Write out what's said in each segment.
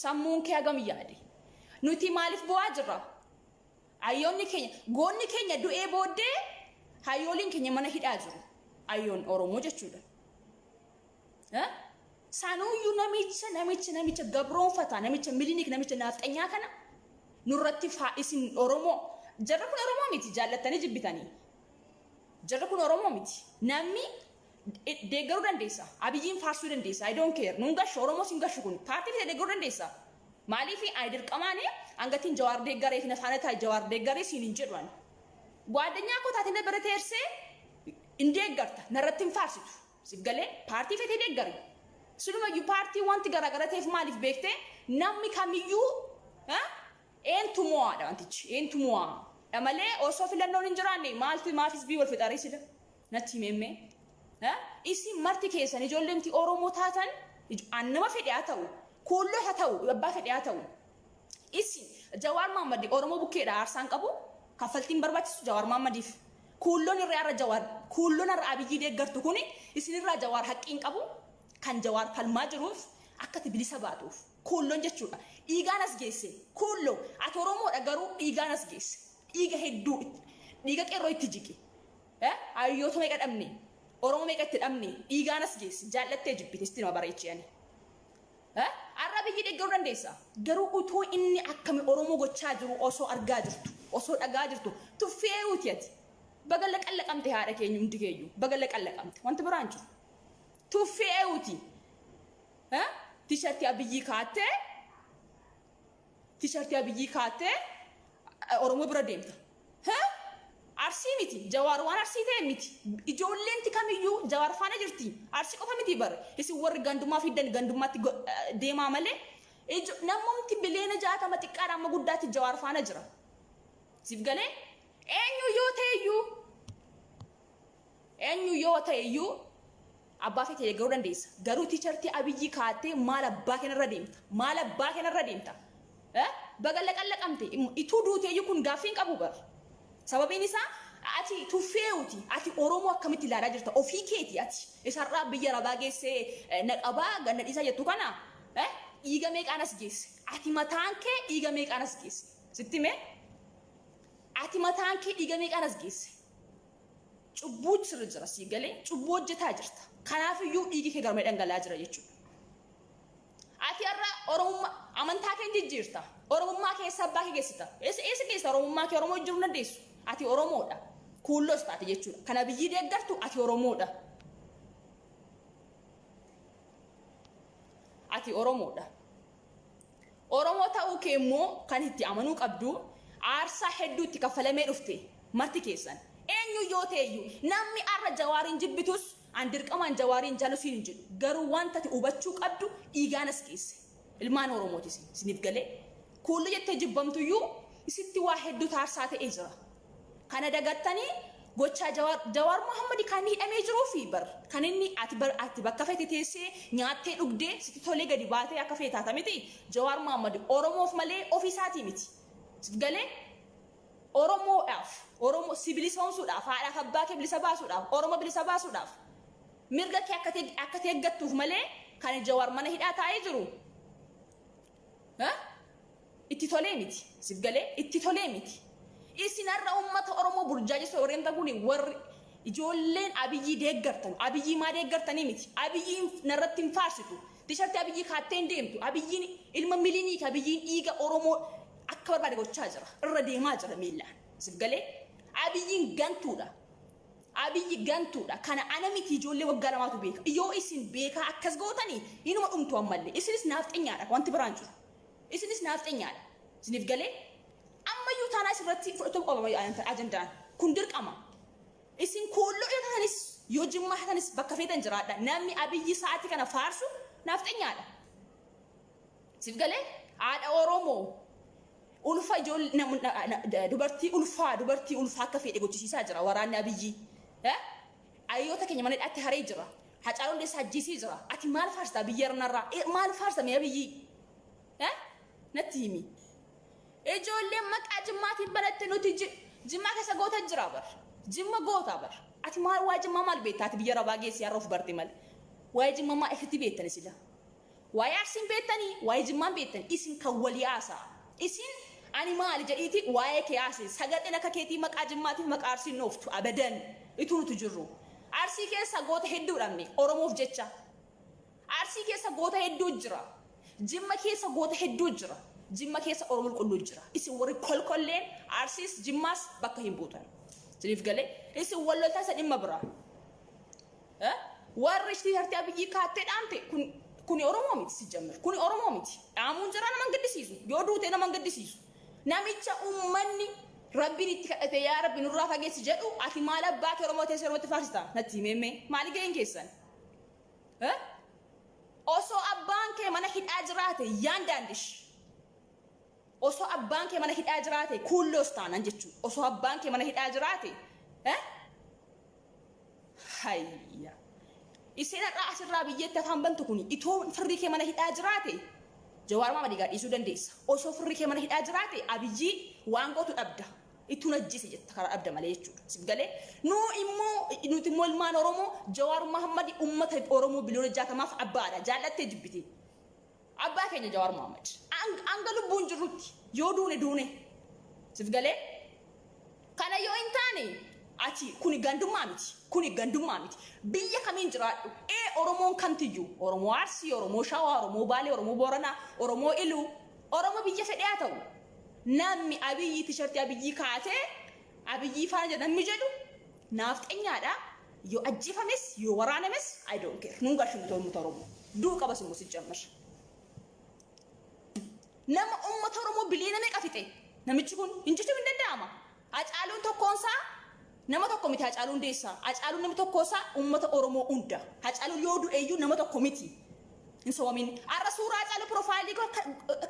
Sammuun kee hagam yaade? Nuti maaliif bu'aa jirra? Hayyoonni keenya goonni keenya du'ee booddee hayyooliin keenya mana hidhaa jiru. Hayyoon Oromoo jechuudha. Sanuuyyuu namicha namicha namicha gabroonfataa namicha milinik namicha naafxanyaa kana nurratti faa isin Oromoo jarri kun Oromoo miti jaallattanii jibbitanii. Jarri kun Oromoo miti. Namni deeggaruu dandeessa. Abiyyiin faarsuu dandeessa. I don't care. Nuun gashu Oromoo sin gashu kun. Paartii fite deeggaruu dandeessa. Maaliif ani dirqamaani hangatiin Jawaar deeggaree fi na faana taa'e Jawaar deeggaree siin hin jedhu ani. Gwaaddanyaa koo taate na bira teessee hin deeggarta. Narratti hin faarsitu. Siif galee paartii fetee deeggari. Silumayyuu paartii wanti garaagara ta'eef maaliif beektee namni kamiyyuu eentu mo'aadha wantichi eentu mo'aadha malee osoo filannoon hin jiraanne maaltu maaf hisbii wal fixaree sila natti himeemmee. Isin marti keessan ijoolleemti Oromoo taatan an nama fedhe haa ta'u kuulloo haa ta'u abbaa fedhe haa ta'u isin Jawaar Mahaammad Oromoo bukkeedha aarsaan qabu kaffaltiin barbaachisu Jawaar Mahaammadiif. Kuulloon irra har'a Jawaar kuulloon har'a Abiyyii deeggartu kuni isinirraa Jawaar haqqiin qabu kan Jawaar falmaa jiruuf akka ati bilisa baatuuf kuulloon jechuudha. Dhiigaan as geesse kuulloo ati Oromoodha garuu dhiigaan as geesse dhiiga hedduu dhiiga qeerroo itti jige hayyoota meeqa dhabne Oromoo meeqa itti dhabne dhiigaan as geesse jaallattee jibbite sitti nama bareechee ani. Har'a biyyi deeggaruu dandeessa. Garuu utuu inni akkami Oromoo gochaa jiru osoo argaa jirtu, osoo dhagaa jirtu, tuffii eeyuuti ati. Baga laqallaqamte haadha keenya hundi keeyyu. Baga laqallaqamte. Wanti biraan jiru. Tuffii eeyuuti. Tishartii Abiyyii kaattee Tishartii Abiyyii kaattee Oromoo bira deemta. Arsii miti. Jawaar waan Arsii ta'e miti. Ijoolleenti kamiyyuu Jawaar faana jirti. Arsii qofa miti bar. Isin warri gandummaa fiddan gandummaatti deemaa malee. Namumti biliyoona 60 xiqqaadha amma guddaatti Jawaar faana jira. Siif galee? Eenyu yoo ta'e iyyuu Eenyu yoo ta'e iyyuu abbaa feete deeggaruu dandeessa. Garuu tiichartii Abiyyii kaattee maal abbaa kenarra deemta? Maal abbaa kenarra deemta? Baga laqallaqamte ituu duute iyyuu kun gaaffii hin qabu bar. Sababiin isaa ati tuffeewuti. Ati Oromoo akkamitti ilaalaa jirta? Ofii keeti ati. Isarraa biyya rabaa geessee naqabaa ganna dhiisaa jettu kana dhiiga meeqaan as geesse? Ati mataan kee dhiiga meeqaan as geesse? Sitti himee? Ati mataan kee dhiiga meeqaan as geesse? Cubbuu sirra jira sii galee cubbuu hojjetaa jirta. Kanaafiyyuu dhiigi kee garmalee dhangala'aa jira jechuudha. Ati har'a Oromummaa amantaa kee jijjiirta. Oromummaa keessa abbaa kee geessita. Eessa eessa geessita Oromummaa kee Oromoo jijjiiruu hin dandeessu. Ati Oromoodha. Kuulloos taate jechuudha. Kana biyyii deeggartu ati Oromoodha. Ati Oromoodha. Oromoo ta'uu kee immoo kan itti amanuu qabdu aarsaa hedduu itti kaffalamee dhufte marti keessan. Eenyu yoo ta'e iyyuu namni har'a Jawaariin jibbitus an dirqamaan Jawaariin jaalu siin hin jedhu. Garuu wanta ati hubachuu qabdu dhiigaan as geesse. Ilmaan Oromooti isin isiniif galee. Kuulli jettee jibbamtu iyyuu isitti waa hedduu taarsaa ta'ee jira. Kana dagattanii gochaa Jawaar Jawaar Mohammadi kan inni hidhamee jiruufi bar kan inni ati bar ati bakka feete teessee nyaattee dhugdee sitti tolee gadi baatee akka feete taata miti Jawaar Mohammadi Oromoof malee ofii isaatii miti. Sif galee Oromoodhaaf Oromoo si bilisoomsuudhaaf haadhaaf abbaa kee bilisa baasuudhaaf Oromoo bilisa baasuudhaaf mirga kee akka akka teeggattuuf malee kan Jawaar mana hidhaa taa'ee jiru. Itti tolee miti. Sif galee itti tolee miti. Isin har'a uummata Oromoo burjaajessa warreen ta'an kun warri ijoolleen Abiyyii deeggartan. Abiyyii maa deeggartanii miti. Abiyyiin narratti hin faarsitu. Tishartii Abiyyii kaattee hin deemtu. Abiyyiin ilma miliniiki. Abiyyiin dhiiga Oromoo akka barbaade gochaa jira. Irra deemaa jira miillaan. Sif galee Abiyyiin gantuudha. Abiyyi gantuudha. Kana ana miti ijoollee waggaa lamaatu beeka. Yoo isin beekaa akkas gootanii inuma dhumtu ammallee. Isinis naafxenyaadha wanti biraan jiru. Isinis naafxenyaadha. Isiniif galee ammayyuu taanaa isirratti fudhatamuu qaba ajandaan. Kun dirqama. Isin kuulloo yoo taatanis yoo jimmaa taatanis bakka feetan jiraadha. Namni Abiyyi sa'aatii kana faarsu naafxenyaadha. Siif galee haadha Oromoo ulfa ijoollee dubartii ulfaa dubartii ulfaa akka fedhe gochisiisaa jira waraanni Abiyyii. Hayyoota keenya mana hidhaatti haree jira. Hacaaluu Hundeessaa ajjeesee jira. Ati maal faarsta Abiyyii arnarraa? Maal faarsta mee Abiyyii? Natti himi. Ijoolleen maqaa Jimmaatiin banatte nuti Jimmaa keessa goota jira bar. Jimma goota bar. Ati maal waa Jimmaa maal beekta? Ati biyya rabaa geessi har'a of barte malee. Waa'ee Jimmaa maa ifatti beektani sila? Waa'ee Arsiin beektanii, waa'ee Jimmaan beektanii, isin kan walii haasa'a. Isin ani maali jedhiiti waa'ee kee haasa'e. Sagaxeen akka keetii maqaa Jimmaatiif maqaa Arsiin dhooftu abadan ituu nuti jirru. Arsii keessa goota hedduu dhabne Oromoof jecha. Arsii keessa goota hedduu jira. Jimma keessa goota hedduu jira. Jimma keessa Oromoo qulqulluu jira. Isin warri kolkolleen Arsiis Jimmaas bakka hin buutan. Isiniif galee isin wal loltan isa dhimma biraa. Warri tiishartii Abiyyii kaattee dhaamte kun kuni Oromoo miti si jammir. Kuni Oromoo miti. Dhaamuun jira nama hin gaddisiisu. Yoo duute nama hin gaddisiisu. Namicha uummanni Rabbiin itti kadhate, yaa Rabbi nurraa fageessi jedhu, ati maal abbaa kee Oromoo teessee Oromootti faarsita? Natti himeemmee. Maali ga'een keessan? Osoo abbaan kee mana hidhaa jiraate yaan daandish. Osoo abbaan kee mana hidhaa jiraate kuulloos taanan jechuudha. Osoo abbaan kee mana hidhaa jiraate, hayya. Isheen har'aa asirraa biyyatti afaan bantu kun itoo firri kee mana hidhaa jiraate Jawaar Mahammad egaa dhiisuu dandeessa. Osoo firri kee mana hidhaa jiraate Abiyyii waan gootu dhabda. Ittuun ajjeese jetta karaa dhabda malee jechuudha. Siif galee nuu immoo nuti immoo ilmaan Oromoo Jawaar Mahammad uummata Oromoo biliyoona 60f abbaadha. Jaallattee jibbitee. Abbaa keenya Jawaar Mahammad. Hanga lubbuun jirrutti yoo duune duune. Siif galee? Kana yoo hin taane ati kuni gandummaa miti. Kuni gandummaa miti. Biyya kamiin jiraadhu? Ee, Oromoon kamtiyyuu? Oromoo Arsii, Oromoo Shawaa, Oromoo Baalee, Oromoo Booranaa, Oromoo Iluu, Oromoo biyya fedhee haa ta'u. Namni Abiyyii tishartii Abiyyii kaatee Abiyyii faana jedha namni jedhu naafxanyaadha. Yoo ajjeefames yoo waraanames I don't care. Nuun gashu nuti uummata Oromoo. Du'u qabas immoo si jammar. Nama uummata Oromoo biliyoona meeqa fixe? Namichi kun hin jechuun hin danda'ama. Hacaaluun tokkoonsaa nama tokko miti Hacaaluun Hundeessaa. Hacaaluun namni tokkoosaa uummata Oromoo hunda. Hacaaluun yoo du'e iyyuu nama tokko miti. Hin sobamin. Har'a suuraa Hacaaluu profile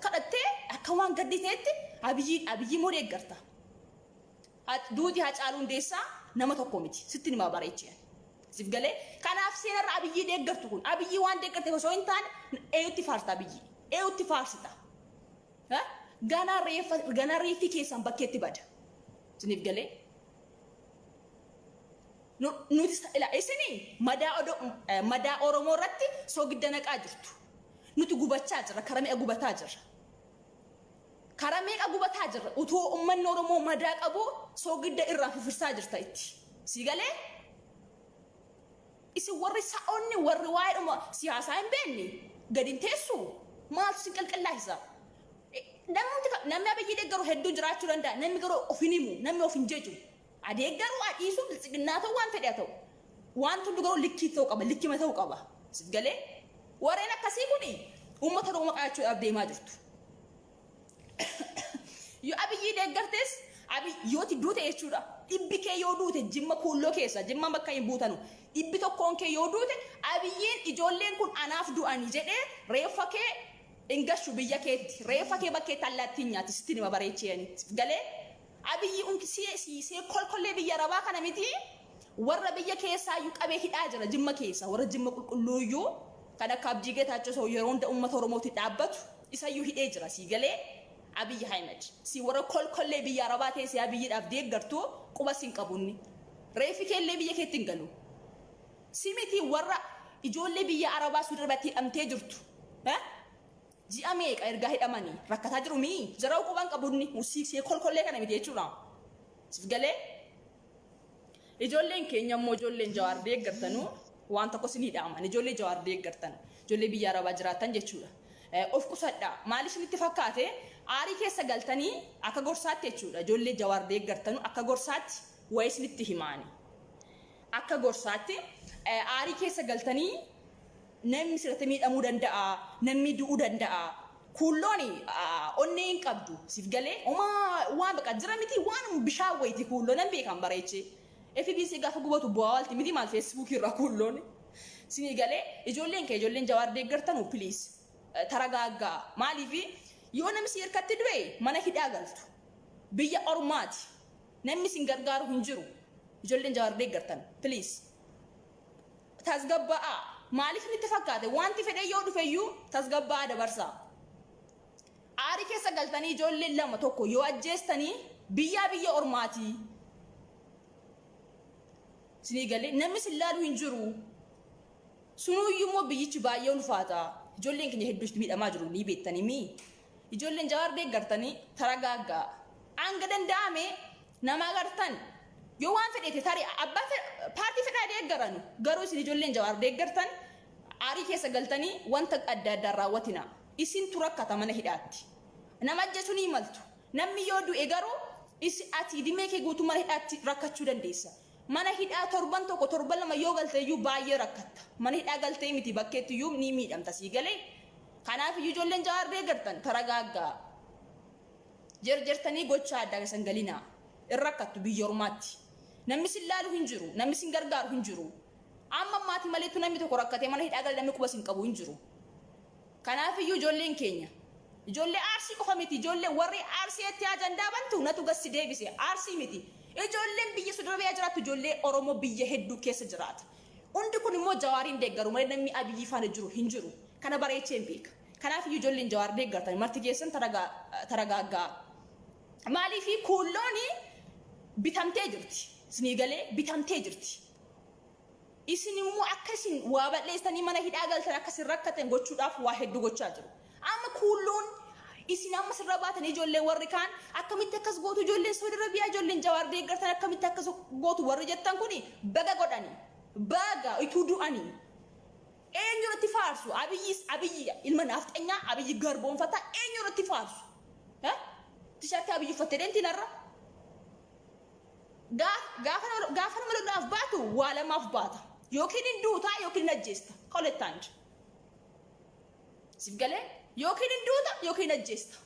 kadhattee akka waan gadditeetti Abiyyii immoo deeggarta. Duuti Hacaaluu Hundeessaa nama tokko miti. Sitti himaa bareechee. Siif galee? Kanaaf seenarra Abiyyii deeggartu kun Abiyyii waan deeggarteef osoo hin taane eenyutti faarsita Abiyyii? Eenyutti faarsita? Ganaa reeffa ganaa reeffi keessan bakkeetti bada. Isiniif galee? Nuti ila isinii madaa odoo madaa Oromoo irratti soogidda naqaa jirtu. Nuti gubachaa jirra, karaa meeqa gubataa jirra. Karaa meeqa gubataa jirra. Utuu uummanni Oromoo madaa qabu soogidda irraa fifirsaa jirta itti. Sii galee? Isin warri sa'oonni warri waa'eedhuma siyaasaa hin beekne gadi hin teessu, maaltu isin qalqallaasisa? Namni Abiyyii deeggaru hedduun jiraachuu danda'a. Namni garuu of hin himu, namni of hin jeju. Adeeggaruu adiisuu biltsiginnaa ta'u waan fedhe haa ta'u. Waan hundi garuu likkii ta'uu qaba, likkima ta'uu qaba. Siif galee? Warreen akkasii kuni uummata Oromoo maqaa jechuudhaaf deemaa jirtu. Yoo Abiyyii deeggartes yooti duute jechuudha. Dhibbi kee yoo duute Jimma kuulloo keessa, Jimma bakka hin buutanu. Dhibbi tokkoon kee yoo duute Abiyyiin ijoolleen kun anaaf du'anii jedhee reeffa kee hin gashu biyya keetti. Reeffa kee bakkeetti allaattiin nyaatti sitti nima bareechee. Galee? Abiyyi unki siisee kolkollee biyya Arabaa kana miti, warra biyya keessaayyuu qabee hidhaa jira Jimma keessa. Warra Jimma qulqulluuyyuu kan akka Abdii Geetaachoo isa yeroo hunda uummata Oromootti dhaabbatu isayyuu hidhee jira, sii galee, Abiyyi Ahmed. Si warra kolkollee biyya Arabaa teessee Abiyyiidhaaf deeggartu quba siin qabunni. Reeffi keellee biyya keetti hin galu. Si miti, warra ijoollee biyya Arabaa Suudi Arabiyaatti hidhamtee jirtu. Ji'a meeqa ergaa hidhamanii rakkataa jiru mii jara quban qabunni siisee kolkollee kana miti jechuudha. Siif galee? Ijoolleen keenya immoo ijoolleen Jawaar deeggartanuu waan tokko isin hidhaaman, ijoollee Jawaar deeggartan, ijoollee biyya Arabaa jiraatan jechuudha. Of qusadhaa. Maal isinitti fakkaate, aarii keessa galtanii akka gorsaatti jechuudha. Ijoollee Jawaar deeggartanu akka gorsaatti wayii isinitti himaani. Akka gorsaatti aarii keessa galtanii namni sirriitti miidhamuu danda'a, namni du'uu danda'a. Kuulloon onnee hin qabdu. Siif galee? Homaa waan baqa jira miti, waan bishaan wayiiti kuulloo nan beekan bareechee. FBC gaafa gubatu bu'aa walti miti maal Feesbuukii irraa kuulloon. Sinii galee? Ijoolleen kee ijoolleen Jawaar deeggartanu, please taragaaggaa. Maaliif, yoo namni si harkatti du'e mana hidhaa galtu. Biyya ormaati. Namni isin gargaaru hin jiru. Ijoolleen Jawaar deeggartan, please, tasgabba'aa. Maaliif nutti fakkaate, wanti fedhee yoo dhufeyyuu tasgabba'aa dabarsaa. Aarii keessa galtanii ijoollee lama tokko yoo ajjeestanii biyyaa biyya ormaatii. Isinii galee? Namni isin laalu hin jiru. Sunuyyuu immoo biyyichi baay'ee ulfaata. Ijoolleen keenya hedduutti miidhamaa jiru ni beektanii mii. Ijoolleen Jawaar deeggartanii taragaaggaa. Hanga danda'ame nama agartan yoo waan fedhete tarii abbaa paartii fedhaa deeggaranu, garuu isin ijoolleen Jawaar deeggartan aarii keessa galtanii wanta adda addaan raawwatina. Isintu rakkata mana hidhaatti. Nama ajjeesuu ni maltu. Namni yoo du'e garuu ati dhimee kee guutuu mana hidhaatti rakkachuu dandeessa. Mana hidhaa torban tokko, torban 2 yoo galte iyyuu baay'ee rakkatta. Mana hidhaa galtee miti, bakkeetti iyyuu ni miidhamta, sii galee. Kanaaf iyyuu ijoolleen Jawaar deeggartan taragaaggaa. Jarjartanii gochaa addaa keessan galinaa. In rakkattu biyya ormaatti. Namni sin laalu hin jiru. Namni sin gargaaru hin jiru. Amma maatii maleetu namni tokko rakkatee mana hidhaa gale namni quba sin qabu hin jiru. Kanaaf iyyuu ijoolleen keenya, ijoollee Arsii qofa miti, ijoollee warri Arsiitti ajandaa bantu natu gassi deebise, Arsii miti. Ijoolleen biyya Saudi Arabiyaa jiraattu, ijoollee Oromoo biyya hedduu keessa jiraata. Hundi kun immoo Jawaariin deeggaru malee namni Abiyyi faana jiru hin jiru. Kana bareechee hin beeka. Kanaaf iyyuu ijoolleen Jawaar deeggartan marti keessan taragaaggaa. Maaliif kuullooni bitamtee jirti. Isinii galee, bitamtee jirti. Isin immoo akka isin waa balleessitanii mana hidhaa galtan, akka isin rakkatan gochuudhaaf waa hedduu gochaa jiru. Amma kuulloon isin amma sirra baatan, ijoolleen warri kaan akkamitti akkas gootu, ijoolleen Saudi Arabiyaa, ijoolleen Jawaar deeggartan akkamitti akkas gootu warri jettan kuni, baga godhani. Baga ituu du'anii. Eenyu irratti faarsu? Abiyyis, Abiyyi ilma naafxanyaa, Abiyyi garboonfataa eenyu irratti faarsu? Tishartii Abiyyi uffattee deemti narra. Gaafa nama lolaaf baatu waa lamaaf baata. Yookiin hin duutaa yookiin hin ajjeesta. Kolettaan jira. Siif galee, yookiin hin duuta yookiin hin ajjeesta.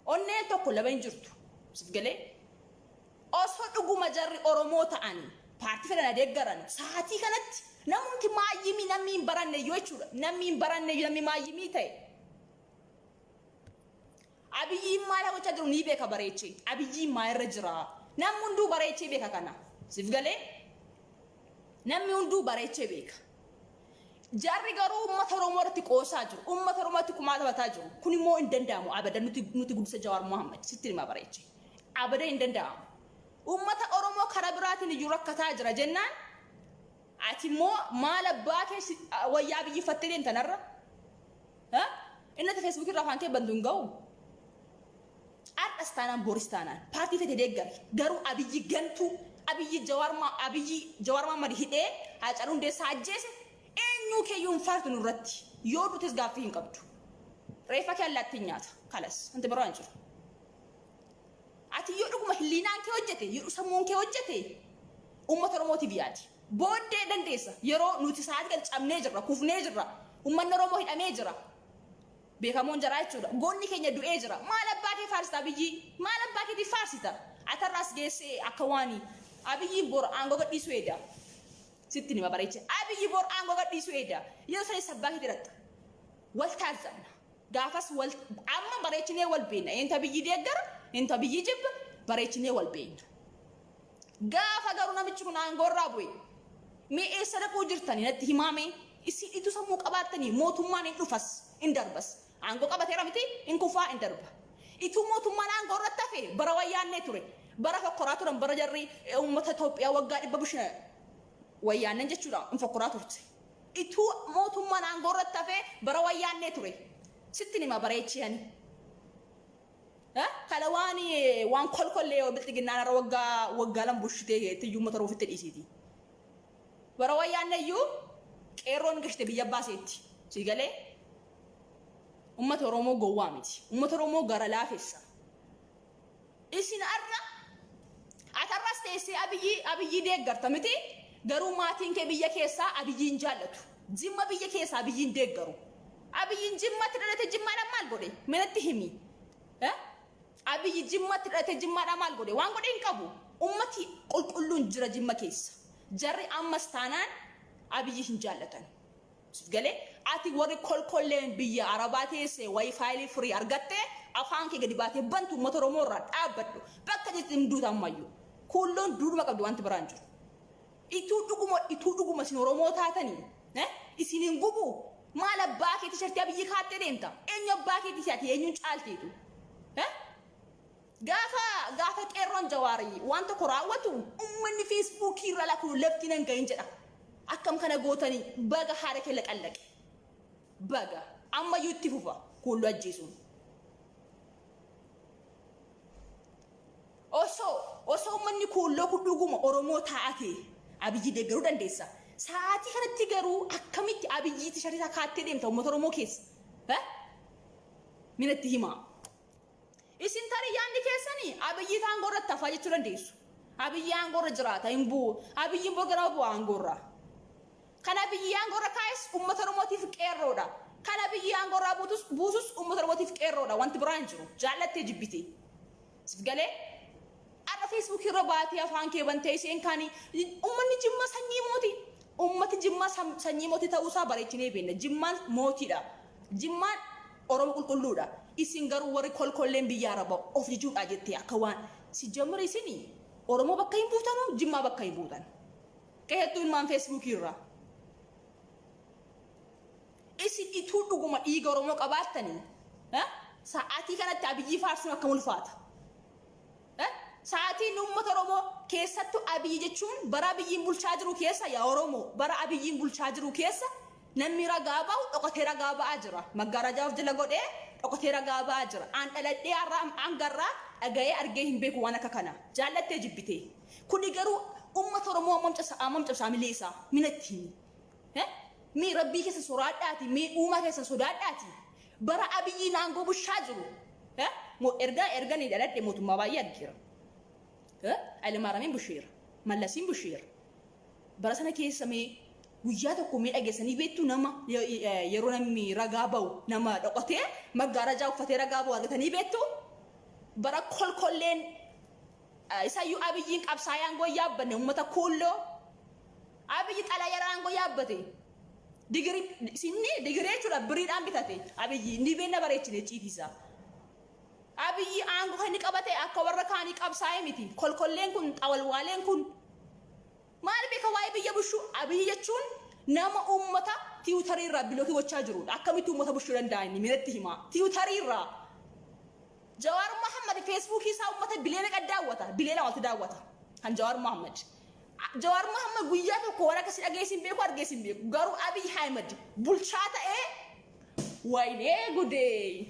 Onneen tokko lama hin jirtu. Siif galee, osoo dhuguma jarri Oromoo ta'anii paartii fedhan deeggaran, sa'aatii kanatti namumti maayyimii, namni hin baranne iyyuu jechuudha. Namni hin baranne iyyuu, namni maayyimii ta'e, Abiyyiin maal gochaa jiru ni beeka bareechee. Abiyyiin maal irra jira? Namni hunduu bareechee beeka kana. Siif galee? Namni hunduu bareechee beeka. Jarri garuu uummata Oromoo irratti qoosaa jiru. Uummata Oromoo irratti kumaa taphataa jiru. Kun immoo hin danda'amu. Abadan nuti guddisa Jawaar Mohaammed sitti hima bareechee. Abadan hin danda'amu. Uummata Oromoo karaa biraatiin iyyuu rakkataa jira jennaan, ati immoo maal abbaa kee wayyaa biyyi uffattee deemta narra? Inni ati Feesbuukii irraa afaan kee bantu hin ga'u. Har'as taanaan boris taanaan paartii fete deeggari. Garuu Abiyyi gantuu, Abiyyi Jawaar Abiyyi Jawaar Mohaammed hidhee Haacaaluu Hundeessaa ajjeese eenyuu keeyyuu hin faartu nurratti. Yoo duutes gaaffii hin qabdu. Reeffa kee allaattiin nyaata. Kalas, wanti biroo hin jiru. Ati yoo dhuguma hilliinaan kee hojjete, yoo sammuun kee hojjete, uummata Oromootiif yaadi. Booddee dandeessa. Yeroo nuti sa'aatii kan cabnee jirra, kufnee jirra. Uummanni Oromoo hidhamee jira. Beekamoon jaraa jechuudha. Goonni keenya du'ee jira. Maal abbaa kee faarsita Abiyyi? Maal abbaa keetiif faarsita? Atarraas geessee akka waan Abiyyiin bor aangoo gadhiisuu eeda. Sitti nima bareeche. Abiyyi bor aangoo gadhiisuu eeda. Yeroo sanis abbaa keetii dhaqxa. Wal taazabna. Gaafas wal amma bareechinee wal beekna. Eenyu Abiyyi deeggara, eenyu Abiyyi jibba, bareechinee wal beekna. Gaafa garuu namichi kun aangoo irraa bu'e, mee eessa dhaquu jirtanii natti himaame? Isin itu sammuu qabaattanii mootummaan hin dhufas hin darbas. Aangoo qabateera miti, hin kufaa, hin darba. Ituu mootummaan aangoo irratti hafe, bara wayyaannee ture. Bara fokkoraa turan, bara jarri uummata Itoophiyaa waggaa 100 bushina wayyaanneen jechuudha, hin fokkoraa turte. Ituu mootummaan aangoo irratti hafe bara wayyaannee ture. Sitti nima bareechee ani. Kana waan kolkollee bilxiginnaan har'a waggaa 2 bushitee iyyuu uummata Oromoo ofitti dhiisiiti. Bara wayyaanne iyyuu qeerroon gashite biyya baaseetti. Si galee, uummata Oromoo gowwaa miti. Uummata Oromoo gara laafessa. Isin har'a atarras teessee Abiyyi deeggarta miti, garuu maatiin kee biyya keessaa Abiyyiin jaallatu. Jimma biyya keessaa Abiyyiin deeggaru. Abiyyiin Jimmatti dhalate, Jimmaadhaan maal godhe? Manatti himi. Abiyyi Jimmatti dhalate, Jimmaadhaan maal godhe? Waan godhe hin qabu. Ummati qulqulluun jira Jimma keessa. Jarri ammas taanaan Abiyyi hin jaallatan. Galee, ati warri kolkolleen biyya Arabaa teessee WiFi free argattee afaan kee gadi baatee bantu, uummata Oromoo irraa dhaabbadhu. Bakka jirti hin duuta ammayyuu. Kuulloon duudhuma qabdi, wanti biraan jiru. Ituu dhuguma isin Oromoo taatanii isin hin gubu. Maal abbaa keetii shartii Abiyyi kaattee deemta? Eenyu abbaa keetii ati, eenyuun caalteetu? Gaafa qeerroon Jawaarii waan tokko raawwatu, uummanni Feesbuukii irra lakuu lafti nan gahin jedha. Akkam kana gootanii, baga haadha kee laqallaqe. Baga ammayyuu itti fufa kuulloo ajjeesuun. Osoo uummanni kuulloo kun dhuguma Oromoo taate Abiyyi deeggaruu dandeessa. Sa'aatii kanatti garuu akkamitti Abiyyiitti sharii isaa kaattee deemta uummata Oromoo keessa? Minatti himaa. Isin tarii yaadni keessanii Abiyyi aangoo irratti hafaa jechuu dandeessu. Abiyyi aangoo irra jiraata hin bu'u. Abiyyiin bor ganama bu'a aangoo irraa. Kan Abiyyi aangoo irra kaa'es uummata Oromootiif qeerroodha. Kan Abiyyi aangoo irraa buusus uummata Oromootiif qeerroodha. Wanti biraa hin jiru. Jaallattee jibbite. Sif galee? Har'a Feesbuukii irra baatee afaan kee bantee isheen kaanii uummanni Jimmaa sanyii mootii. Uummati Jimmaa sanyii mootii ta'uusaa bareechinee beekna. Jimmaan mootiidha. Jimmaan Oromo qulqulluudha. Isin garuu warri kolkolleen biyya Arabaa of jajuudha jettee akka waan si jammar isin Oromoo bakka hin buutanu Jimmaa bakka hin buutan. Keessattuu ilmaan Feesbuukii irraa. Isin ituu dhuguma dhiiga Oromoo qabaattanii sa'aatii kanatti Abiyyii faarsuun akkam ulfaata. Sa'aatiin uummata Oromoo keessattuu Abiyyi jechuun bara Abiyyiin bulchaa jiru keessa yaa Oromoo bara Abiyyiin bulchaa jiru keessa namni ragaa ba'u dhokatee ragaa ba'aa jira. Maggaarajaa of jala godhee dhokatee ragaa ba'aa jira. An dhaladhee har'a hangarraa dhaga'ee argee hin beeku waan akka kana. Jaallattee jibbitee. Kuni garuu uummata Oromoo hammam cabsa hammam cabsa milee isaa minatti himi. Mee rabbii keessa soraadhaati mee uumaa keessa sodaadhaati. Bara Abiyyiin aangoo bushaa jiru. Erga ni dhaladhe mootummaa baay'ee argeera. Hayilemaaramiin busheera. Mallasiin busheera. Bara sana keessa mee guyyaa tokko mee dhageessanii beektu nama yeroo namni ragaa ba'u nama dhokatee maggaarajaa uffatee ragaa ba'u argatanii beektu? Bara kolkolleen isayyuu Abiyyiin qabsaa'ee aangoo yaabbanne uummata kuulloo. Abiyyi xalayaa aangoo yaabbate. Digirii sinni digirii jechuudha biriidhaan bitate Abiyyi ni beekna bareechine ciitiisa. Abiyyi aangoo kan inni qabate akka warra kaanii qabsaa'ee miti. Kolkolleen kun xawalwaaleen kun maal beeka waa'ee biyya bushuu? Abiyyi jechuun nama uummata tiwutarii irraa bilookii gochaa jirudha. Akkamitti uummata bushuu danda'a inni miratti himaa? Tiwutarii irraa. Jawaar Mohammad Feesbuukii isaa uummata bileena qad daawwata. Bileena walti daawwata. Kan Jawaar Mohammad. Jawaar Mohammad guyyaa tokko waan akkasii dhageessi hin beeku argeessi hin beeku. Garuu Abiy Ahmed bulchaa ta'ee wayinee gudee.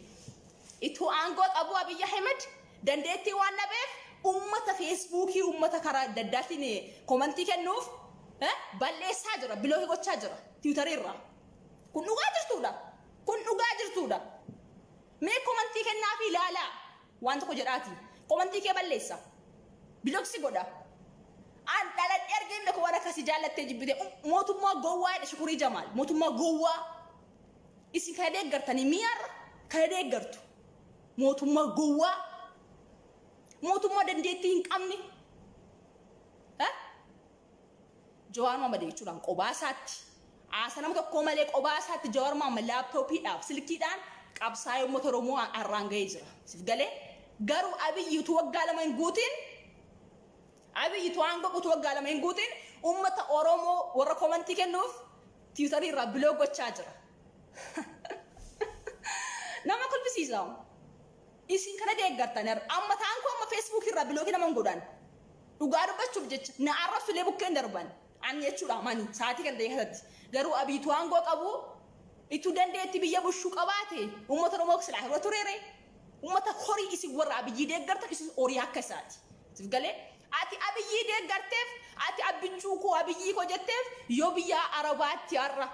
Ituu aangoo qabu Abiy Ahmed dandeettii waan dhabeef uummata Feesbuukii uummata karaa adda addaatiin komantii kennuuf balleessaa jira, bilookii gochaa jira tiwutarii irraa. Kun dhugaa jirtuudha. Kun dhugaa jirtuudha. Mee komantii kennaafi ilaalaa waan tokko jedhaati. Komantii kee balleessa. Bilooksi godha. An dhaladhee argee hin beeku waan akkasii jaallattee jibbitee mootummaa gowwaa jedhe Shukurii Jamaal. Mootummaa gowwaa. Isin kana deeggartanii mi'aarra kana deeggartu. Mootummaa gowwaa. Mootummaa dandeettii hin qabne. Jawaar Mohaammed jechuudhaan qobaa isaatti haasa nama tokkoo malee qobaa isaatti Jawaar Mohaammed laaptooppiidhaaf silkiidhaan qabsaa'ee uummata Oromoo har'aan ga'ee jira. Sif galee garuu Abiyyi utuu waggaa 2 hin guutiin Abiyyi utuu aangoo utuu waggaa 2 hin guutiin uummata Oromoo warra komantii kennuuf tiwutarii irraa biloo gochaa jira. Nama kolfisiisa. Isin kana deeggartan amma ta'an koo amma feesbuukii irraa bilookii nama hin godhan. Dhugaa dubbachuuf jecha na arrabsulee bukkeen darban. Ani jechuudha mani sa'aatii kana ta'e keessatti. Garuu Abiyyitu aangoo qabu ituu dandeetti biyya bushuu qabaate uummata Oromoo silaa irra tureere. Uummata horii isin warra Abiyyii deeggartan isin horii akka isaati. Sif galee ati Abiyyii deeggarteef ati abbichuu koo Abiyyii koo jetteef yoo biyya Arabaatti har'a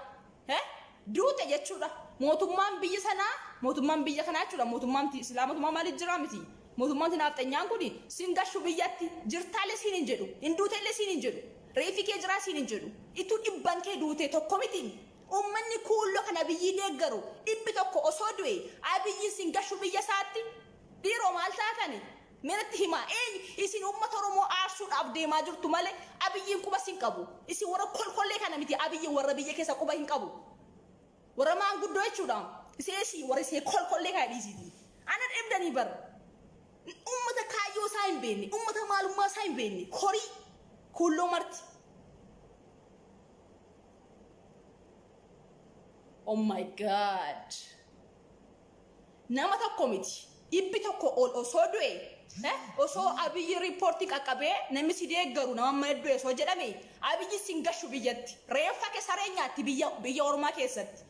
duute jechuudha. Mootummaan biyya sanaa mootummaan biyya kanaa jechuudha mootummaan silaa mootummaa maaliif jira miti. Mootummaan naafxanyaan kun sin gashu biyyatti jirtaalee siin hin jedhu hin duuteellee siin hin jedhu reefi kee jiraa siin hin jedhu ituu dhibban kee duute tokko miti. Uummanni kuulloo kan Abiyyii deeggaru 100 osoo du'e Abiyyiin sin gashu biyya isaatti dhiiroo maal taatani? Meeratti himaa eenyu isin uummata Oromoo aarsuudhaaf deemaa jirtu malee Abiyyiin quba sin qabu. Isin warra kolkollee kana miti Abiyyiin warra biyya keessa quba hin qabu. Warra maanguddoo jechuudha. Iseesi warra isee kolkollee kana dhiisiti. Ana dhibdanii bar. Uummata kaayyoo isaa hin beekne, uummata maalummaa isaa hin beekne, horii kuulloo marti. Oh my God. Nama tokko miti. 100 ol osoo du'e osoo Abiyyi riippoortii qaqqabee namni si deeggaru nama mana du'e osoo jedhame Abiyyi sin gashu biyyatti. Reeffa kee saree nyaatti biyya ormaa keessatti.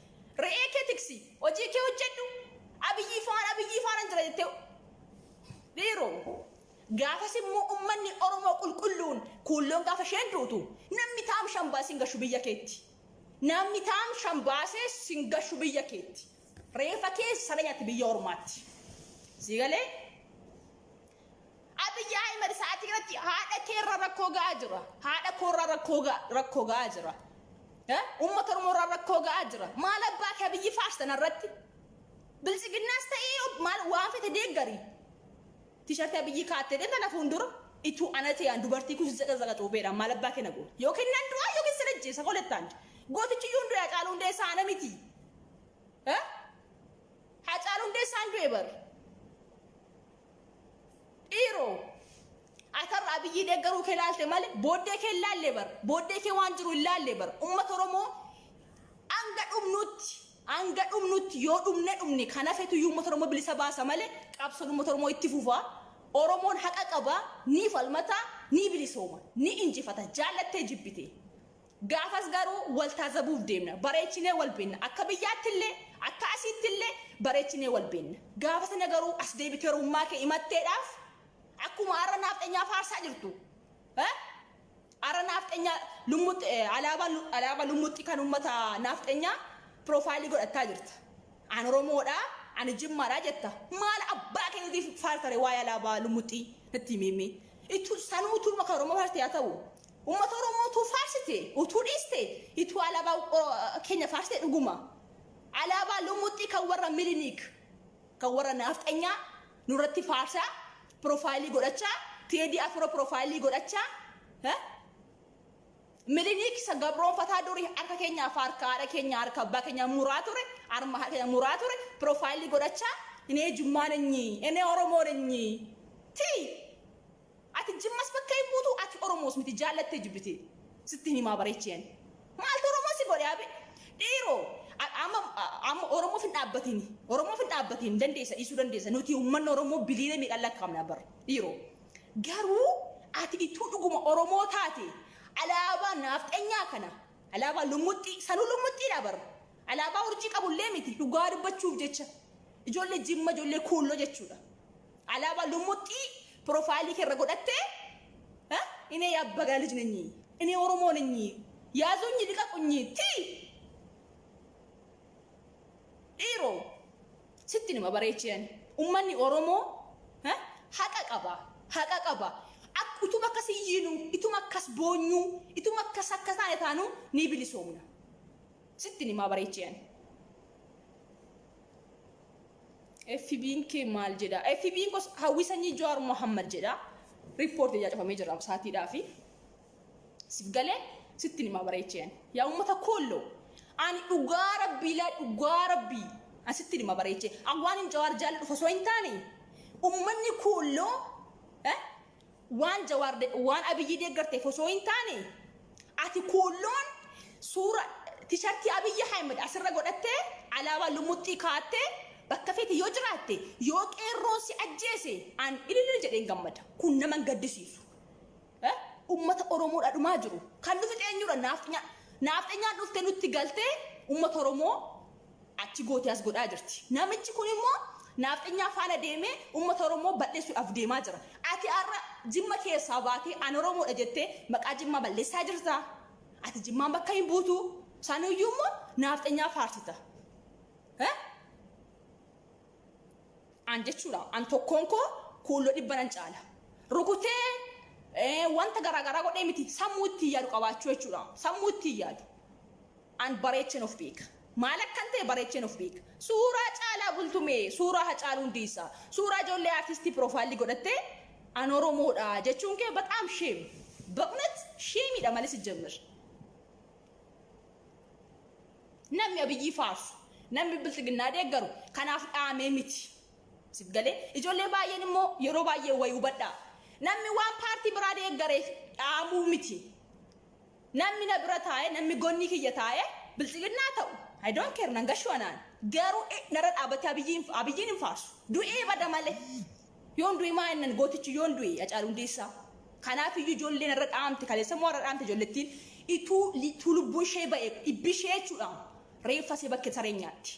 Re'ee kee tiksi. Hojii kee hojjedhu. Abiyyii faana, Abiyyii faana jira jettee dhiiroo. Gaafas immoo ummanni Oromoo qulqulluun kuulloon gaafa isheen duutu namni taam shan baasee sin gashu biyya keetti. Namni taam shan baasee sin gashu biyya keetti. Reeffa kee saree nyaatti biyya ormaatti. Sii galee? Abiyyi Ahimad sa'aatii kanatti haadha kee irra rakkoo ga'aa jira. Haadha koo irra rakkoo ga'aa jira. Uummata Oromoo irra rakkoo ga'aa jira. Maal abbaa kee Abiyyi faarsitan irratti? Biltsiginnaas ta'ee maal waan fete deeggari. Tishartii Abiyyi kaattee deemta na fuuldura. Ituu ana ta'e an dubartii kun zaqa zaqa cuupheedhaan maal abbaa kee na goota. Yookiin nan du'aa yookiin sin ajjeesa kolettaan. Gootichi iyyuu hin du'e Hacaaluu Hundeessaa ana miti. Hacaaluu Hundeessaan du'e bar. Dhiiroo! Ati har'a Abiyyii deeggaruu kee laalte malee booddee kee hin laalle bar. Booddee kee waan jiru hin laalle bar. Uummata Oromoo hanga dhumnutti, hanga dhumnutti, yoo dhumne dhumne, kan hafetu iyyuu uummata Oromoo bilisa baasa malee qabsoon uummata Oromoo itti fufa. Oromoon haqa qaba, ni falmata, ni bilisooma, ni injifata, jaallattee jibbitee. Gaafas garuu wal taazabuuf deemna. Bareechinee wal beenna. Akka biyyaatti illee, akka asiitti illee bareechinee wal beenna. Gaafa sana garuu as deebitee Oromummaa kee himatteedhaaf akkuma har'a naafxenyaa faarsaa jirtu. Har'a naafxenyaa lummuxxi, alaabaa lummuxxi kan uummata naafxenyaa piroofaayilii godhattaa jirta. An Oromoodha, ani Jimmaadha jetta. Maal abbaa keetiif faartare waa'ee alaabaa lummuxxii natti himi. Itu sanuu utuu maka Oromoo faarsite haa ta'u. Uummata Oromoo utuu faarsite, utuu dhiiste, ituu alaabaa keenya faarsite dhuguma. Alaabaa lummuxxii kan warra Miliniik, kan warra naafxanyaa nurratti faarsaa, piroofaayilii godhachaa, Teedii Afro piroofaayilii godhachaa, Miliniik isa gabroonfataa durii harka keenyaaf harka haadha keenya, harka abbaa keenya muraa ture, harma haadha keenya muraa ture, piroofaayilii godhachaa, inee Jimmaa nenyi, inee Oromoo nenyi. Tii! Ati Jimmas bakka hin buutu, ati Oromoos miti, jaallattee jibbitee. Sitti hin himaa bareecheen. Maaltu Oromoo si godhe abi? Dhiiroo, amma Oromoof hin dhaabbatini. Oromoof hin dhaabbatin, dandeessa, dhiisuu dandeessa. Nuti uummanni Oromoo biliyoona meeqaan lakkaa'amna bar dhiiroo. Garuu ati ituu dhuguma Oromoo taate alaabaa naafxenyaa kana, alaabaa lummuxxii, sanuu lummuxxiidha bar. Alaabaa urjii qabullee miti dhugaa dubbachuuf jecha. Ijoollee Jimma, ijoollee Kuulloo jechuudha. Alaabaa lummuxxii piroofaayilii kee irra godhattee እኔ የአበጋ ልጅ ነኝ፣ እኔ ኦሮሞ ነኝ፣ ያዙኝ ልቀቁኝ tii dhiiroo, sitti nima bareecheen. Ummanni Oromoo haqa qaba, haqa qaba. Utuma akkas iyyinu, ituma akkas boonyuu, ituma akkas akka taane taanu ni bilisoomna. Sitti nima bareecheen. FB'n kee maal jedha? FB'n kos Hawwii Sanyii Jawaar Mohammad jedha. Riippoortii ijaa cufamee jira saatiidhaa fi sif galee sitti nima bareecheen. Yaa uummata Koolloo, ani dhugaa rabbii laa, dhugaa rabbii ani sitti nima bareechee. Ani waan hin Jawaar jaalladhu osoo hin taane, uummanni Koolloo waan Jawaar, waan Abiyyi deeggarteef osoo hin taane, ati Kuulloon suura tishartii Abiyyi Ahmed asirra godhattee, alaabaa lummuxxii kaa'attee bakka feete yoo jiraatte, yoo qeerroon si ajjeese an ililil jedheen gammada. Kun nama hin gaddisiisu. Ummata Oromoodha dhumaa jiru. Kan dhufe eenyudha? Naafxenyaa. Naafxenyaan dhuftee nutti galtee ummata Oromoo achi gootee as godhaa jirti. Namichi kun immoo naafxenyaa faana deemee ummata Oromoo balleessuudhaaf deemaa jira. Ati har'a Jimma keessaa baatee an Oromoodha jettee maqaa Jimmaa balleessaa jirta. Ati Jimmaan bakka hin buutu. Sanuyyuu immoo naafxenyaa faarsita. An jechuudha. An tokkoon koo Kuulloo 100 nan caala. Rukutee wanta garaagaraa godhee miti, sammuu ittiin yaadu qabaachuu jechuudha. Sammuu ittiin yaadu. An bareecheen of beeka. Maal akkan ta'e bareecheen of beeka. Suuraa Caalaa Bultumee, suuraa Hacaaluu Hundeessaa, suuraa ijoollee aartistii piroofaayilii godhattee an Oromoodha jechuun kee በጣም shame. በእውነት shame malee ሲጀምር. Namni Abiyyii faarsu, namni Bilxiginnaa deeggaru kanaaf dhaamee miti. Sif galee? Ijoollee baay'een immoo yeroo baay'ee wayii hubadhaa. Namni waan paartii biraa deeggareef dhaamuu miti. Namni na bira taa'ee, namni gonni kiyya taa'ee Bilxiginnaa ta'u, I don't care, nan gashu anaan. Garuu narra dhaabbatee Abiyyiin hin faarsu. Du'ee bada malee. Yoon du'e maa innan gootichi, yoon du'e Hacaaluu Hundeessaa. Kanaaf iyyuu ijoolleen irra dhaamte, kaleessa immoo irra dhaamte, ijoollettiin ituu lubbuun ishee ba'e dhibbi ishee jechuudha. Reeffa see bakkee sareen nyaatti.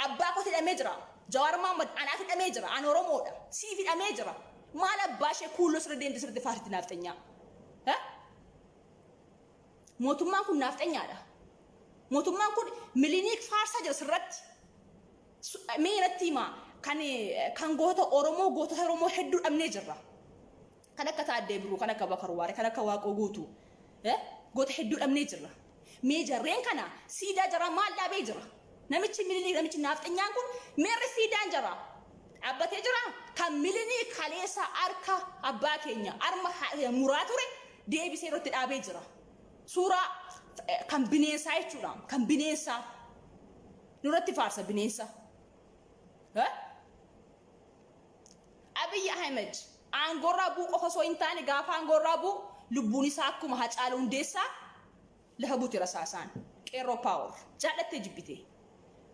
Abbaa kootu hidhamee jira. Jawaar Mohaammed anaaf hidhamee jira. An Oromoodha. Siif hidhamee jira. Maal abbaa ishee kuulloo sirra deemte sirriitti faarsiti naafxanyaa. Mootummaan kun naafxanyaadha. Mootummaan kun Miliniik faarsaa jira sirratti. Mee natti himaa kan kan goota Oromoo gootota Oromoo hedduu dhabnee jirra. Kan akka Taaddee Birruu, kan akka Bakar Waaree, kan akka Waaqoo Guutuu. Goota hedduu dhabnee jirra. Mee jarreen kana siidaa jaraa maal dhaabee jira? Namichi Miliniik namichi naafxanyaan kun meerre siidaan jaraa? Dhaabbatee jiraa? Kan Miliniik kaleessa harka abbaa keenya harma haadha keenya muraa ture deebisee irratti dhaabee jira. Suuraa kan bineensaa jechuudha. Kan bineensaa. Nurratti faarsa bineensa. Abiy Ahmed aangoorraa bu'uu qofa osoo hin taane gaafa aangoorraa bu'u lubbuun isaa akkuma Hacaaluu Hundeessaa lafa buti rasaasaan. Qeerroo power. Jaallattee jibbitee.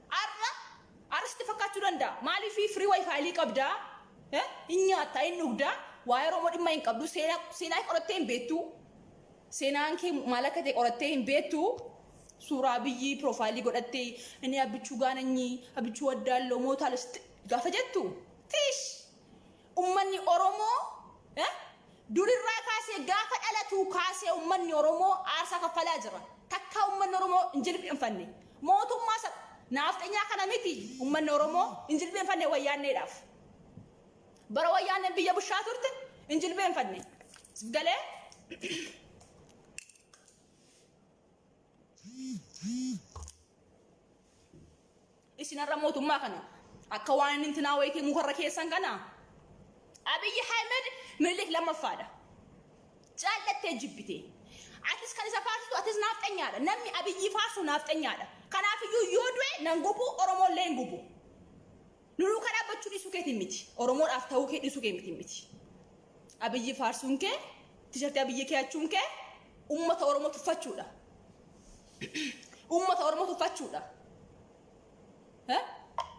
Har'a har'a sitti fakkaachuu danda'a. Maaliif firii wifi qabdaa? Hin nyaattaa, hin dhugdaa. Waa'ee Oromoo dhimma hin qabdu. Seenaa seenaa qorattee hin beektu. Seenaan kee maal akka ta'e qorattee hin beektu. Suuraa Abiyyi piroofaayilii godhattee inni Abbichuu Gaananyii, Abbichuu Waddaallo, Mootaal gaafa jettu tish! Ummanni Oromoo durirraa kaasee gaafa dhalatuu kaasee ummanni Oromoo aarsaa kaffalaa jira. Takkaa ummanni Oromoo hin jilbeenfanne. Mootummaa naafxanyaa kana miti ummanni Oromoo hin jilbeenfanne wayyaanneedhaaf. Bara wayyaanneen biyya bushaa turte hin jilbeenfanne. Sif galee? Isin har'a mootummaa kana akka waan inni intinaa wayitii mukarra keessan kana Abiyyi Ahmed Minilik lammaffaadha. Jaallattee jibbitee. Atis kan isa faarsitu atis naafxanyaadha. Namni Abiyyi faarsu naafxanyaadha. Kanaafiyyuu yoo du'e nan gubu Oromoollee hin gubu. Nu duukaa dhaabbachuu dhiisuu keetiin miti. Oromoodhaaf ta'uu kee dhiisuu kee miti miti. Abiyyi faarsuun kee, tishartii Abiyyi keeyachuun kee uummata Oromoo tuffachuudha. Uummata Oromoo tuffachuudha.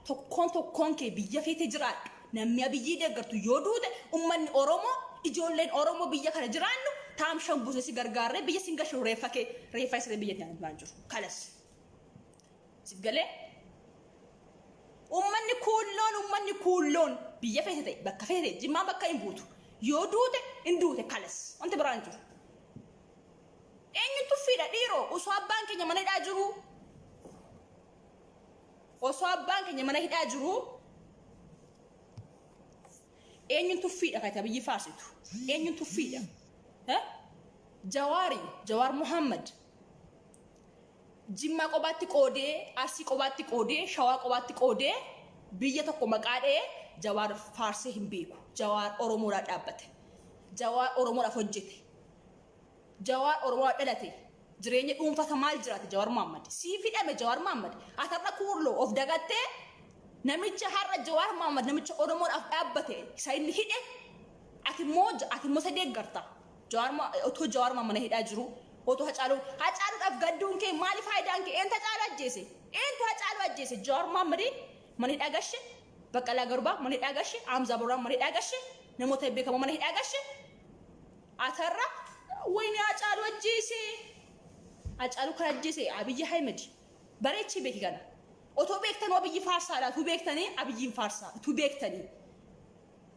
Tokkoon tokkoon kee biyya feete jiraadhu. Namni Abiyyii deeggartu yoo duute uummanni Oromoo ijoolleen Oromoo biyya kana jiraannu taamshan buusee si gargaarree biyya sin gashu reeffa kee reeffa isa biyya itti jiru. Kalas. Sif galee? Uummanni kuulloon uummanni kuulloon biyya feete ta'e bakka feete ta'e jimmaan bakka hin buutu. Yoo duute hin duute kalas. Wanti biraan hin jiru. Eenyu tuffiidha dhiiroo osoo abbaan keenya mana hidhaa jiruu osoo abbaan keenya mana hidhaa jiruu eenyuun tuffiidha kan biyyi faarsitu eenyuun tuffiidha. Jawaari Jawaar Muhammad Jimmaa qobaatti qoodee, Arsii qobaatti qoodee, Shawaa qobaatti qoodee biyya tokko maqaa dha'ee Jawaar faarsee hin beeku. Jawaar Oromoodhaaf dhaabbate. Jawaar Oromoodhaaf hojjete. Jawaar Oromoodhaaf dhalate. Jireenya dhuunfata maal jiraate Jawaar Mohammad? Siif hidhame Jawaar Mohammad. Ati har'a kuurloo of dagattee namicha har'a Jawaar Mohammad namicha Oromoodhaaf dhaabbate isa inni hidhe ati immoo ati immoo isa deeggarta. Jawaar otoo Jawaar Mohammad mana hidhaa jiru Otoo Hacaaluu Hacaaluudhaaf gadduun kee maali faayidaan kee? Eentu Hacaaluu ajjeese? Eentu Hacaaluu ajjeese? Jawaar Mohaammed mana hidhaa gashe, Baqqalaa Garbaa mana hidhaa gashe, Hamzaa Booranaa mana hidhaa gashe, namoota beekamoo mana hidhaa gashe. Atarra wayni Hacaaluu ajjeese. Hacaaluu kan ajjeese Abiyyi Ahmed. Bareechii beeki kana. Otoo beektanuu Abiyyi faarsaadha. Utuu beektanii Abiyyiin faarsaa. Utuu beektanii.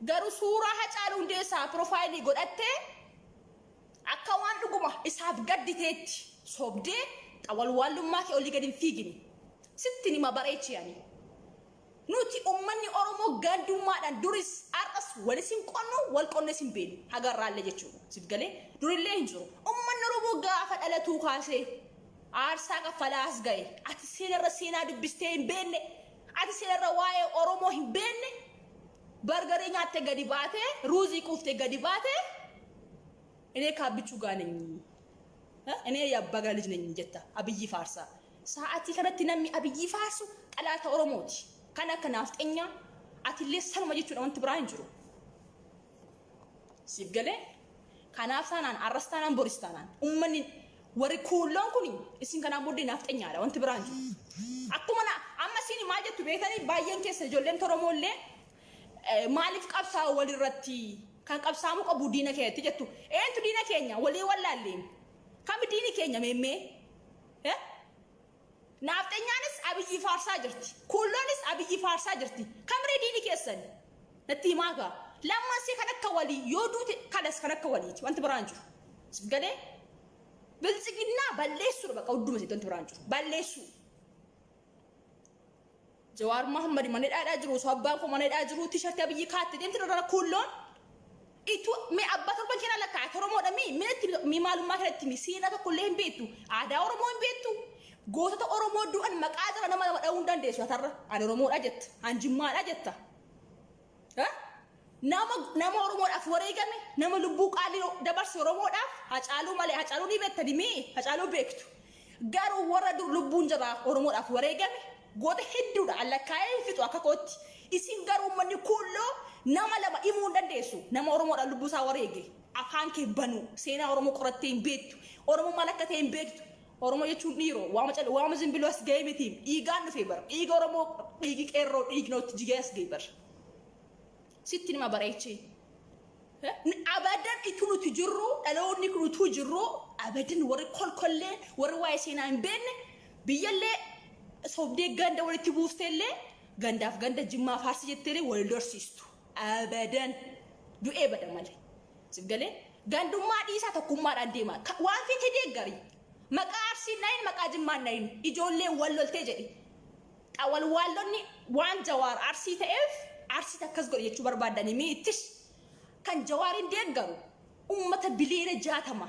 Garuu suuraa Hacaaluu Hundeessaa piroofaayilii godhattee Akka waan dhuguma isaaf gadditeetti sobdee xawalwaallummaa kee olii gadi hin fiigini. Sittin hima bareechi ani. Nuti ummanni Oromoo gandummaadhaan duris har'as walis hin qonnu wal qonnes hin beeknu haga har'aallee jechuudha. Sif galee durillee hin jiru. Ummanni Oromoo gaafa dhalatuu kaasee aarsaa kaffalaa as ga'e. Ati seenarra seenaa dubbistee hin beekne. Ati seenarra waa'ee Oromoo hin beekne. Bargarii nyaatte gadi baatee ruuzii quuftee gadi baatee እኔ ከአብቹ ጋር ነኝ እኔ የአባገዳ ልጅ ነኝ jetta Abiyyi faarsaa. Sa'aatii kanatti namni Abiyyi faarsu xalaata Oromooti. Kan akka naafxenyaa atillee sanuma jechuudha wanti biraa hin jiru. Siif galee kanaaf taanaan arras taanaan boris taanaan uummanni warri kuulloon kun isin kanaan booddee naafxenyaadha wanti biraa hin jiru. Akkuma amma isin maal jettu beektanii baay'een keessa ijoolleen Oromoo illee Maaliif qabsaa'u walirratti? Kan qabsaa'amuu qabu diina keenyatti jettu. Eentu diina keenya? Walii wallaalleen. Kami diini keenya meemmee? Naafxenyaanis Abiyyi faarsaa jirti. Kuulloonis Abiyyi faarsaa jirti. Kamree diini keessan? Natti himaa gaa. Lammansee kan akka walii yoo duute kanas kan akka waliiti. Wanti biraan jiru. Sif galee? Biltsiginnaa balleessuudha bakka hudduma isiitti wanti biraan jiru. Balleessuu. Jawaar Mohammad mana hidhaadhaa jiru osoo abbaan koo mana hidhaa jiru tishartii Abiyyi kaatte deemti irra kuulloon. Itu mee abbaa torban keenaa lakkaa'ate Oromoodha mii minatti mii maalummaa kanatti mii seenaa tokko illee hin beektu aadaa Oromoo hin beektu gootota Oromoo du'an maqaa jara nama lama dha'uu hin dandeessu atarra ani Oromoodha jetta an Jimmaadha jetta. Nama nama Oromoodhaaf wareegame nama lubbuu qaalii dabarse Oromoodhaaf Hacaaluu malee Hacaaluu ni beektani mii Hacaaluu beektu garuu warra dur lubbuun jara Oromoodhaaf wareegame goota hedduudha an lakkaa'ee hin fixu akka kootti isin garuu uummanni kuulloo nama lama himuu hin dandeessu nama Oromoodhaaf lubbuu isaa wareege afaan kee banuu seenaa Oromoo qorattee hin beektu Oromoo maal akka ta'e hin beektu Oromoo jechuun dhiiroo waama cal waama zimbiloo as ga'ee miti dhiigaan dhufe bar dhiiga Oromoo dhiigi qeerroo dhiignootti jigee as ga'e bar sitti nima bareechee abadan itu nuti jirru dhaloonni kun utuu jirru abadan warri kolkolleen warri waa'ee seenaa hin beekne biyyallee sobdee ganda walitti buufteellee gandaaf ganda jimmaa faarsi jetteellee wal dorsiistu abadan du'ee bada malee sif galee gandummaa dhiisaa tokkummaadhaan deemaa waan feete deeggari maqaa Arsii nayin maqaa Jimmaan nayin ijoollee wal loltee jedhi xawalwaallonni waan Jawaar Arsii ta'eef Arsiitti akkas godhe jechuu barbaaddanii miittish kan Jawaariin deeggaru ummata biliyoona 60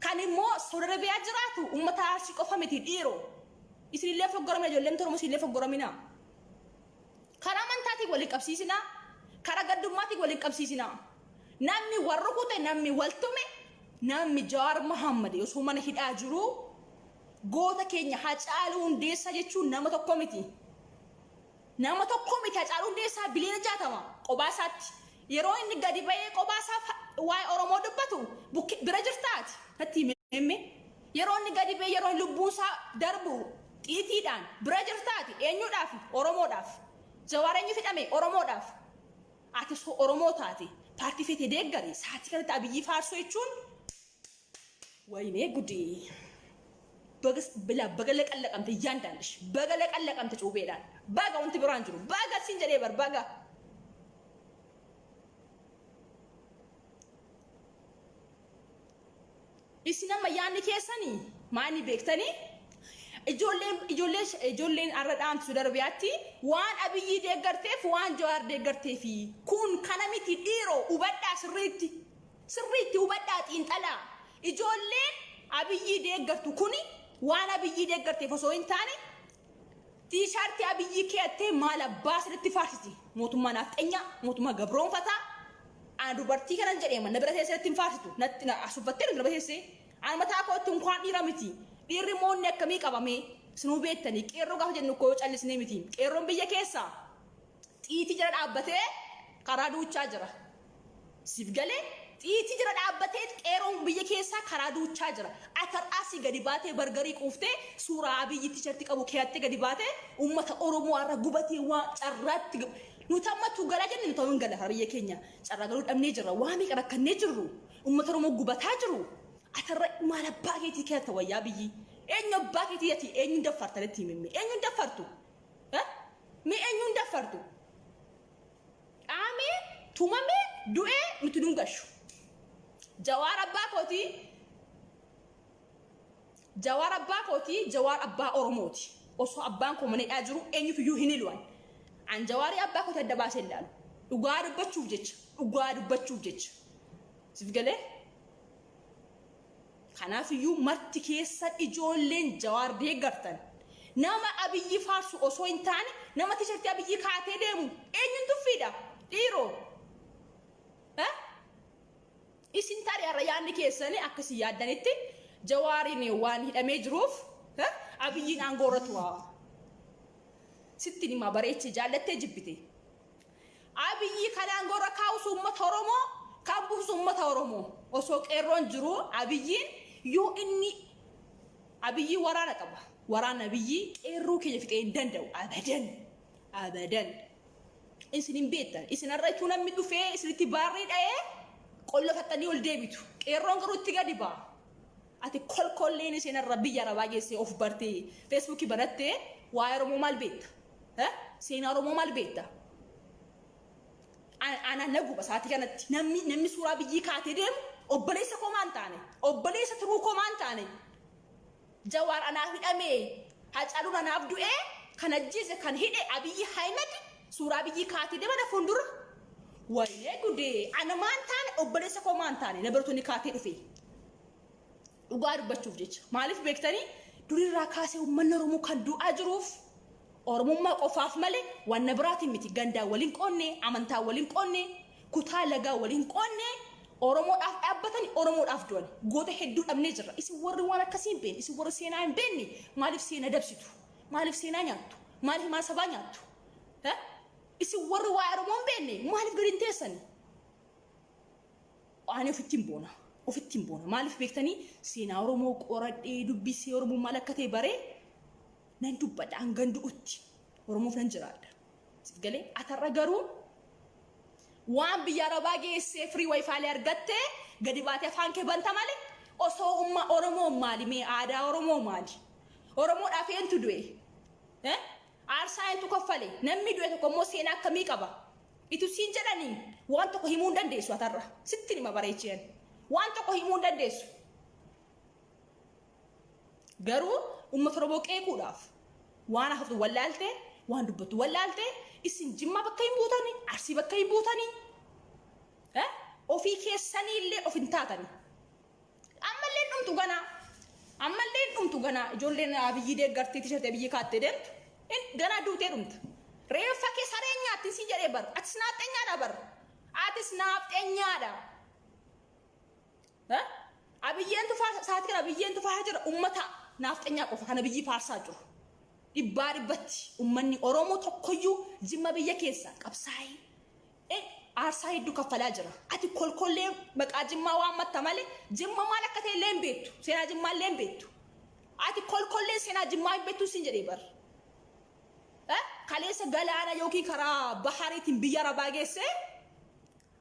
kan immoo Saudi Arabiyaa jiraatu ummata Arsii qofa miti dhiiroo isinillee foggoramina ijoolleen Oromoo isinillee foggoramina karaa amantaatiin waliin qabsiisinaa karaa gaddummaatiin waliin qabsiisinaa namni wal rukute namni wal tume namni Jawaar Mohammad osoo mana hidhaa jiruu goota keenya Hacaaluu Hundeessaa jechuun nama tokko miti. Nama tokko miti Hacaaluu Hundeessaa biliyoona 60 qophaa isaatti. Yeroo inni gadi ba'ee qophaa isaa waa'ee Oromoo dubbatu bira jirtaati. Natti himi. Yeroo inni gadi ba'ee yeroo lubbuun isaa darbu xiitiidhaan bira jirtaati. Eenyuudhaaf? Oromoodhaaf. Jawaar eenyu fidhame? Oromoodhaaf. Ati osoo Oromoo taate paartii feete deeggari sa'aatii kanatti Abiyyii faarsuu jechuun Wayinee gudii. Baga bilaa baga laqallaqamte እያንዳንድሽ baga laqallaqamte cuubeedhaan baga wanti biraan jiru baga siin jedhee bar baga. Isin amma yaadni keessanii maani beektanii ijoolleen ijoollee ijoolleen har'a dhaamtu Saudi Arabiyaatti waan Abiyyii deeggarteef waan Jawaar deeggarteefi kun kana miti dhiiroo hubadhaa sirriitti. Sirriitti hubadhaa xiinxalaa. Ijoolleen Abiyyii deeggartu kuni waan Abiyyii deeggarteef osoo hin taane tiishaartii Abiyyii keeyattee maal abbaa sirriitti faarsiti. Mootummaa naafxenyaa, mootummaa gabroonfataa. Ana dubartii kanan jedhee na bira teessee natti hin faarsitu. Natti na asuffattee na bira teessee. Ana mataa kootti unkaan dhiira miti. Dhiirri moonni akkamii qabamee sinuu beektanii qeerroo gaafa jennu koo callisnee miti. Qeerroon biyya keessaa xiitii jala dhaabbatee karaa duuchaa jira. Siif galee xiitii jala dhaabbatee qeeroon biyya keessaa karaa duuchaa jira. Ati har'aa asii gadi baatee bargarii quuftee suuraa Abiyyi tishartii qabu keeyattee gadi baatee uummata Oromoo har'a gubatee waan carraatti nuti amma tu galaa jenne nuti hin gala biyya keenya carraa galuu dhabnee jirra waa meeqa rakkannee jirru uummata Oromoo gubataa jiru. Ati har'a maal abbaa keetii keeyatta wayyaa biyyi eenyu abbaa keetii ati eenyuun daffarta natti himi eenyuun daffartu mee eenyuun daffartu. Dhaamee, tumamee, du'ee nuti nun gashu. Jawaar abbaa kooti. Jawaar abbaa kooti, Jawaar abbaa Oromooti. Osoo abbaan koo mana hidhaa jiru eenyuuf iyyuu hin hilu an. An Jawaarii abbaa kooti adda baasee ilaalu. Dhugaa dubbachuuf jecha, dhugaa dubbachuuf jecha. Siif galee? Kanaaf iyyuu marti keessan ijoolleen Jawaar deeggartan nama Abiyyi faarsu osoo hin taane nama tishartii Abiyyi kaatee deemu eenyuun tuffiidha dhiiroo. Isin tarii har'a yaadni keessanii akkasii yaaddanitti Jawaariin waan hidhamee jiruuf Abiyyiin aangoo irra tura. Sitti himaa bareechee jaallattee jibbite. Abiyyi kan aangoo irra kaa'us uummata Oromoo kan buusus uummata Oromoo. Osoo qeerroon jiru Abiyyiin yoo inni Abiyyi waraana qaba. Waraana Abiyyi qeerroo keenya fixee hin danda'u. Abadan. Abadan. Isin hin beektan. Isin har'a ituu namni dhufee isinitti baarrii dha'ee qollofattanii ol deebitu. Qeerroon garuu itti gadi ba'a. Ati kolkolleen isheen irra biyya arabaa geessee of bartee Feesbuukii banattee waa'ee Oromoo maal beekta? Seenaa Oromoo maal beekta? Ana na guba sa'aatii kanatti namni suuraa biyyii kaatee deemu obboleessa koo maan taane, obboleessa turuu koo maan taane. Jawaar anaaf hidhamee, Hacaaluun anaaf du'ee, kan ajjeese kan hidhe Abiyyi Ahmed suuraa biyyii kaatee deema na fuuldura. Wayinee gudee, ana maan taane, obboleessa koo maan taane na biratonni kaatee dhufe. Dhugaa dubbachuuf jecha. Maaliif beektanii? Durirraa kaasee uummanni Oromoo kan du'aa jiruuf Oromummaa qofaaf malee wanna biraatiin miti. Gandaan waliin qoonne, amantaan waliin qoonne, kutaa lagaa waliin qoonne, Oromoodhaaf dhaabbatani, Oromoodhaaf du'ani. Goota hedduu dhabnee jirra. Isin warri waan akkasii hin beekne, isin warri seenaa hin beekne maaliif seenaa dabsitu? Maaliif seenaa nyaattu? Maaliif maal sabaa nyaattu? Isin warri waa'ee Oromoo hin beekne maaliif gadi hin teessani? Ani ofittiin boona. Ofittiin boona. Maaliif beektanii? Seenaa Oromoo qoradhee dubbisee Oromoon maal akka ta'e baree nan dubbadha hangan du'utti. Oromoof nan jiraadha. Siif galee? Atarra garuu waan biyya Arabaa geessee firii wayifaalee argattee gadi baatee afaan kee banta malee osoo umma Oromoo maali, mee aadaa Oromoo maali? Oromoodhaaf eentu du'e? Aarsaa eentu kaffale? Namni du'e tokko immoo seenaa akkamii qaba? Itu siin jedhanii waan tokko himuu hin dandeessu atarra. Sitti hima bareecheen. Waan tokko himuu hin dandeessu. Garuu uummata Oromoo qeequudhaaf waan haftu wallaaltee, waan dubbattu wallaaltee, isin Jimmaa bakka hin buutanii, Arsii bakka hin buutanii, ofii keessanii illee of hin taatanii. Ammallee hin dhumtu ganaa. Ammallee hin dhumtu ganaa. Ijoolleen Abiyyii deeggartee tishartee Abiyyii kaattee deemtu ganaa duutee dhumta. Reeffa kee sareen nyaatti siin jedhee bar. Atis naafxenyaadha bar. Atis naafxenyaadha. Abiyyeen tufaa sa'aatii kana Abiyyeen tufaa jira, ummata naafxenyaa qofa kan Abiyyii faarsaa jiru. Dhibbaa dhibbatti ummanni Oromoo tokkoyyuu Jimma biyya keessa qabsaa'ee aarsaa hedduu kaffalaa jira. Ati kolkollee maqaa Jimmaa waammatta malee Jimma maal akka ta'e illee hin beektu. Seenaa Jimmaa illee hin beektu. Ati kolkollee seenaa Jimmaa hin beektu siin jedhee bar. Kaleessa galaana yookiin karaa bahariitiin biyya Arabaa geessee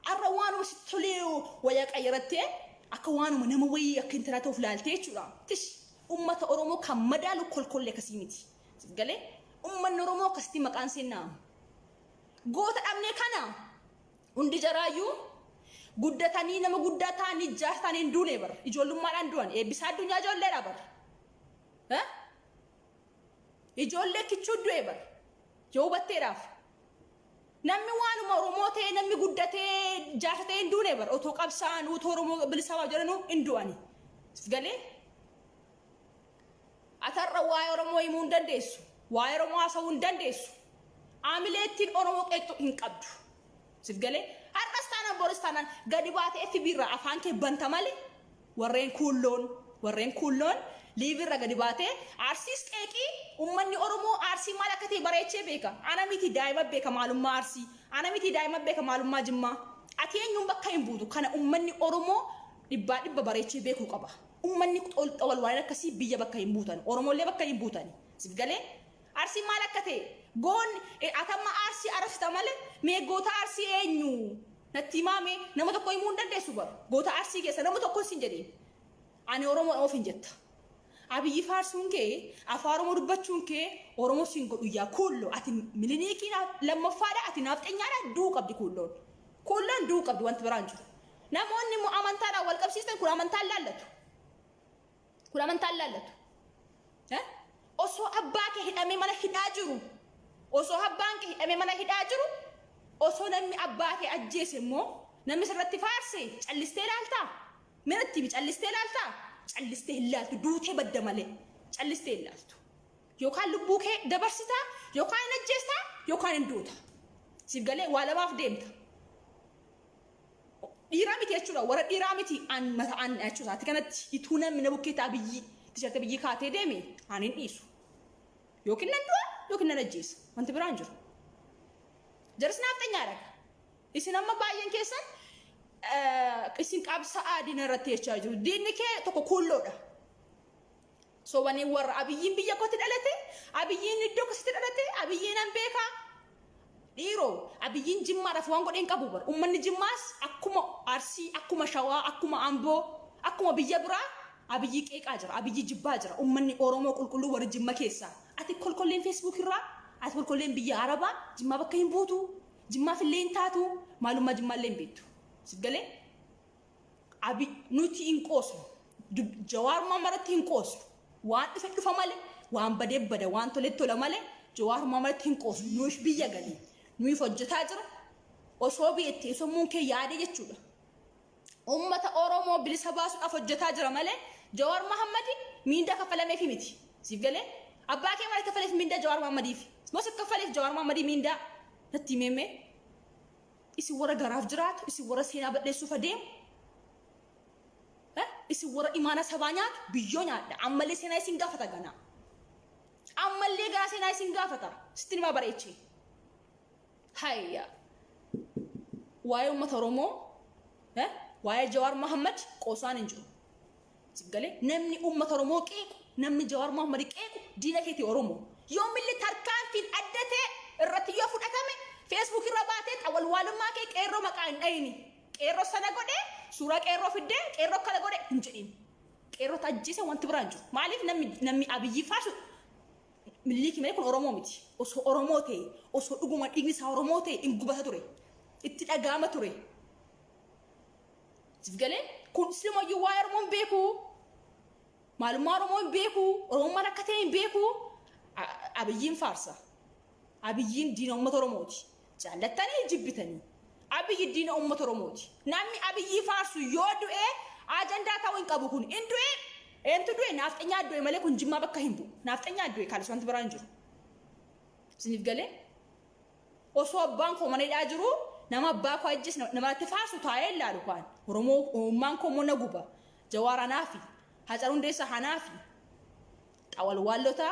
har'a waanuma sitti tolee wayyaa qayyarattee akka waanuma nama wayii akka intalaa ta'uuf laaltee jechuudha. Tish, ummata Oromoo kan madaalu kolkollee akkasii miti. Siif galee? Ummanni Oromoo akkasitti maqaan seenaamu. Goota dhabnee kana hundi jaraayyuu guddatanii nama guddaa ta'anii jaarsa ta'anii hin duune bar. Ijoollummaadhaan du'an. Eebbisaa Addunyaa ijoolleedha bar. Ijoollee kichuu du'e bar. Yoo hubatteedhaaf. Namni waanuma Oromoo ta'ee, namni guddatee jaarsa ta'ee hin duune bar. Otoo qabsaa'an, otoo Oromoo bilisaa jedhanuu hin du'ani. Siif galee? Atarra waa'ee Oromoo himuu hin dandeessu. Waa'ee Oromoo haasa'uu hin dandeessu. Amileettiin Oromoo qeeqxu hin qabdu. Siif galee? Har'as taanaan boris taanaan gadi baatee FB irraa afaan kee banta malee warreen kuulloon live irra gadi baatee Arsiis qeeqii. Uummanni Oromoo Arsii maal akka ta'e bareechee beeka. Ana miti daa'ima beeka maalummaa Arsii. Ana miti daa'ima beeka maalummaa Jimmaa. Ati eenyuun bakka hin buutu. Kana uummanni Oromoo dhibbaa dhibba bareechee beekuu qaba. Uummanni xolxawal waan akkasii biyya bakka hin buutan. Oromollee bakka hin buutan. Siif galee? Arsii maal akka ta'e goonni atamma Arsii arabsita malee mee goota Arsii eenyu natti himaame? Nama tokko himuu hin dandeessu bar. Goota Arsii keessa nama tokko sin jedhiin. Ani Oromoo of hin jetta. Abiyyi faarsuun kee, afaan Oromoo dubbachuun kee Oromoo siin godhu. Yaa kuulloo, ati Miliniikii lammaffaadha, ati naafxenyaadha. Du'uu qabdi kuulloon. Kuulloon du'uu qabdi, wanti biraan jiru. Namoonni immoo amantaadhaan wal qabsiistan, kun amantaan laallatu. Kun amantaan laallatu. Osoo abbaa kee hidhamee mana hidhaa jiru, osoo abbaan kee hidhamee mana hidhaa jiru, osoo namni abbaa kee ajjeese immoo namni sirratti faarse callistee ilaaltaa? Minatti callistee ilaaltaa? Callistee hin ilaaltu, duutee badda malee callistee hin ilaaltu. Yookaan lubbuu kee dabarsitaa, yookaan hin ajjeestaa, yookaan hin duuta. Siif galee? Waa lamaaf deemta. Dhiiraa miti jechuudha. Warra dhiiraa miti an mata an jechuudha. Ati kanatti ituu namni na bukkee ta'a biyyi tishartee biyyi kaatee deeme ani hin dhiisu. Yookiin nan du'a yookiin nan ajjeesa. Wanti biraan jiru. Jaris naafxanyaadha. Isin amma baay'een keessan isin qabsa'aa diina irratti jechaa jiru. Diinni kee tokko kuulloodha. Sobanii warra Abiyyiin biyya kootti dhalate, Abiyyiin iddoo akkasitti dhalate, Abiyyiin an beekaa. Dhiiroo, Abiyyiin Jimmaadhaaf waan godheen qabu bara. Uummanni Jimmaas akkuma Arsii, akkuma Shawaa, akkuma Amboo, akkuma biyya biraa Abiyyi qeeqaa jira. Abiyyi jibbaa jira. Uummanni Oromoo qulqulluu warri Jimma keessaa. Ati kolkolleen Facebook irraa, ati kolkolleen biyya Arabaa Jimmaa bakka hin buutu. Jimmaaf illee hin taatu. Maalummaa Jimmaa illee hin beektu. Siif galee? Abi nuti hin qoosnu. Jawaar Mohaammadatti hin qoosnu. Waan dhufe dhufa malee, waan badee bada, waan tole tola malee Jawaar Mohaammadatti hin qoosnu. Nuuf biyya galee. Nuuf hojjetaa jira. Osoo beektee sammuun kee yaadee jechuudha. Uummata Oromoo bilisa baasuudhaaf hojjetaa jira malee Jawaar Mohammadi miindaa kaffalameefi miti. Siif galee? Abbaa kee malee kaffaleef miindaa Jawaar Mohammadiif. Moo si kaffaleef Jawaar Mohammadii miindaa? Natti himee. Isin warra garaaf jiraatu, isin warra seenaa balleessuuf adeemu, isin warra imaana sabaa nyaatu, biyyoo nyaadha. Ammallee seenaa isin gaafata ganaa. Ammallee ganaa seenaa isin gaafata. Sitti himaa bareechee. Hayya. Waa'ee uummata Oromoo, waa'ee Jawaar Mohammad qoosaan hin jiru. Galee namni uummata Oromoo qeequ, namni Jawaar Mohammad qeequ diina keetii Oromoo. Yoomillee tarkaanfiin adda ta'e irratti yoo fudhatame Facebook irra baatee xawalwaalummaa kee qeerroo maqaa hin dhayini. Qeerroo sana godhee suuraa qeerroo fiddee qeerroo akkana godhe hin jedhin. Qeerroo ajjeese wanti biraan jiru. Maaliif namni Abiyyi faarsu Miniliiki malee kun Oromoo miti. Osoo Oromoo ta'e, osoo dhuguma dhiigni isaa Oromoo ta'e hin gubata ture. Itti dhaga'ama ture. Siif galee kun silumayyuu waa'ee Oromoo hin beeku. Maalummaa Oromoo hin beeku. Oromummaan akka ta'e hin beeku. Abiyyiin faarsa. Abiyyiin diina uummata Oromooti. Jaallattanii jibbitanii. Abiyyi diina uummata Oromooti. Namni Abiyyii faarsu yoo du'e ajandaa ta'uu hin qabu kun. In du'e eentu du'e naafxanyaa du'e malee kun Jimmaa bakka hin bu'u. Naafxanyaa du'e kaalis wanti biraa hin jiru. Isiniif galee osoo abbaan koo mana hidhaa jiru nama abbaa koo ajjeese namatti faarsu taa'ee ilaalu kaan. Oromoo ummaan koo immoo na guba. Jawaar anaafi. Haacaaluu Hundeessaa anaafi. Xawalwaallota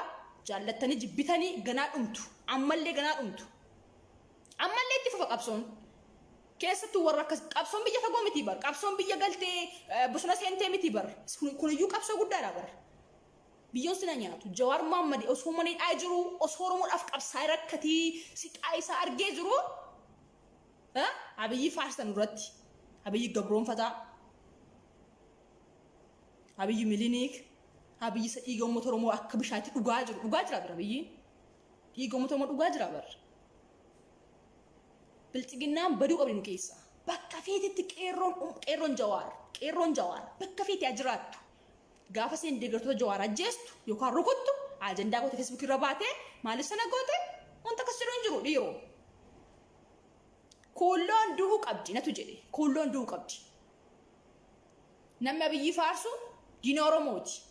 jaallattanii jibbitanii ganaa dhumtu. Ammallee ganaa dhumtu. Ammallee itti fufa qabsoon. Keessattuu warra akkas qabsoon biyya fagoo miti bar. Qabsoon biyya galtee bosona seentee miti bar. Kuniyyuu qabsoo guddaadha bar. Biyyoon sina nyaatu. Jawaar Mohammad osoo mana hidhaa jiru, osoo Oromoodhaaf qabsaa'ee rakkatii siqaa isaa argee jiru, Abiyyi faarsan irratti. Abiyyi gabroonfataa. Abiyyi Miliniik. Abiyyi isa dhiiga uummata Oromoo akka bishaanitti dhugaa jiru. Dhugaa jira bar Abiyyi. Dhiiga uummata Oromoo dhugaa jira bar. Bilxiginnaan baduu qabdi nu keessa. Bakka feetetti qeerroon Jawaar, qeerroon Jawaar bakka feete haa jiraattu. Gaafa isheen deeggartoota Jawaar ajjeestu yookaan rukuttu ajandaa goote Facebook irra baatee maaliif sana goote wanta akkas jedhu hin jiru dhiiroo. Kuulloon du'uu qabdi natu jedhe. Kuulloon du'uu qabdi. Namni Abiyyi faarsu diina Oromooti.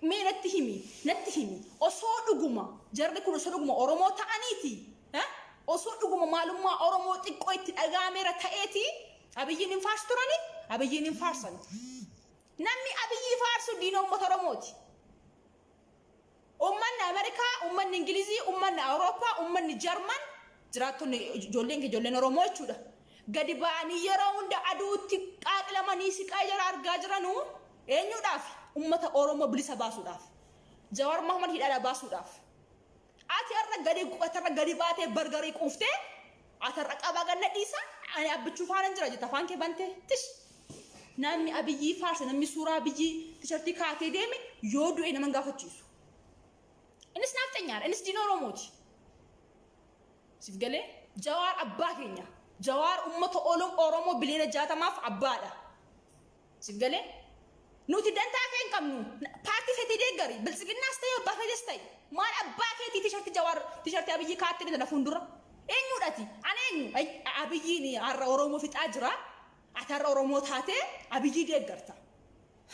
Mee natti himi, natti himi. Osoo dhuguma jarri kun osoo dhuguma Oromoo ta'aniiti, osoo dhuguma maalummaa Oromoo xiqqoo itti dhaga'ameera ta'eeti Abiyyiin hin faarsu turani, Abiyyiin hin faarsan. Namni Abiyyi faarsu diina uummata Oromooti. Uummanni Ameerikaa, uummanni Ingilizii, uummanni Awurooppaa, uummanni Jarman, jiraattonni ijoolleen kee ijoolleen Oromoo jechuudha. Gadi ba'anii yeroo hunda aduutti qaaqilamanii siqaa jara argaa jiranuu eenyuudhaaf? Uummata Oromoo bilisa baasuudhaaf. Jawaar Mohammad hidhaadhaa baasuudhaaf. Ati har'a gadi ati har'a gadi baatee bargarii quuftee ati har'a qabaa ganna dhiisa ani Abbichuu faana jira jetta afaan kee bantee tish. Namni Abiyyii faarse, namni suuraa Abiyyii tishartii kaatee deeme yoo du'e nama hin gaafachiisu. Innis naafxanyaadha, innis diina Oromooti. Siif galee Jawaar abbaa keenya. Jawaar uummata Oromoo biliyoona 60f abbaadha. Siif galee nuti dantaa kee hin qabnu. Paartii feetii deeggari. Biltsiginnaas ta'e abbaa feetes ta'e. Maal abbaa keetii tishartii Jawaar tishartii Abiyyii kaattee deemta na fuuldura? Eenyuudhati? Ani eenyu? Abiyyiin har'a Oromoo fixaa jira. Ati har'a Oromoo taatee Abiyyii deeggarta.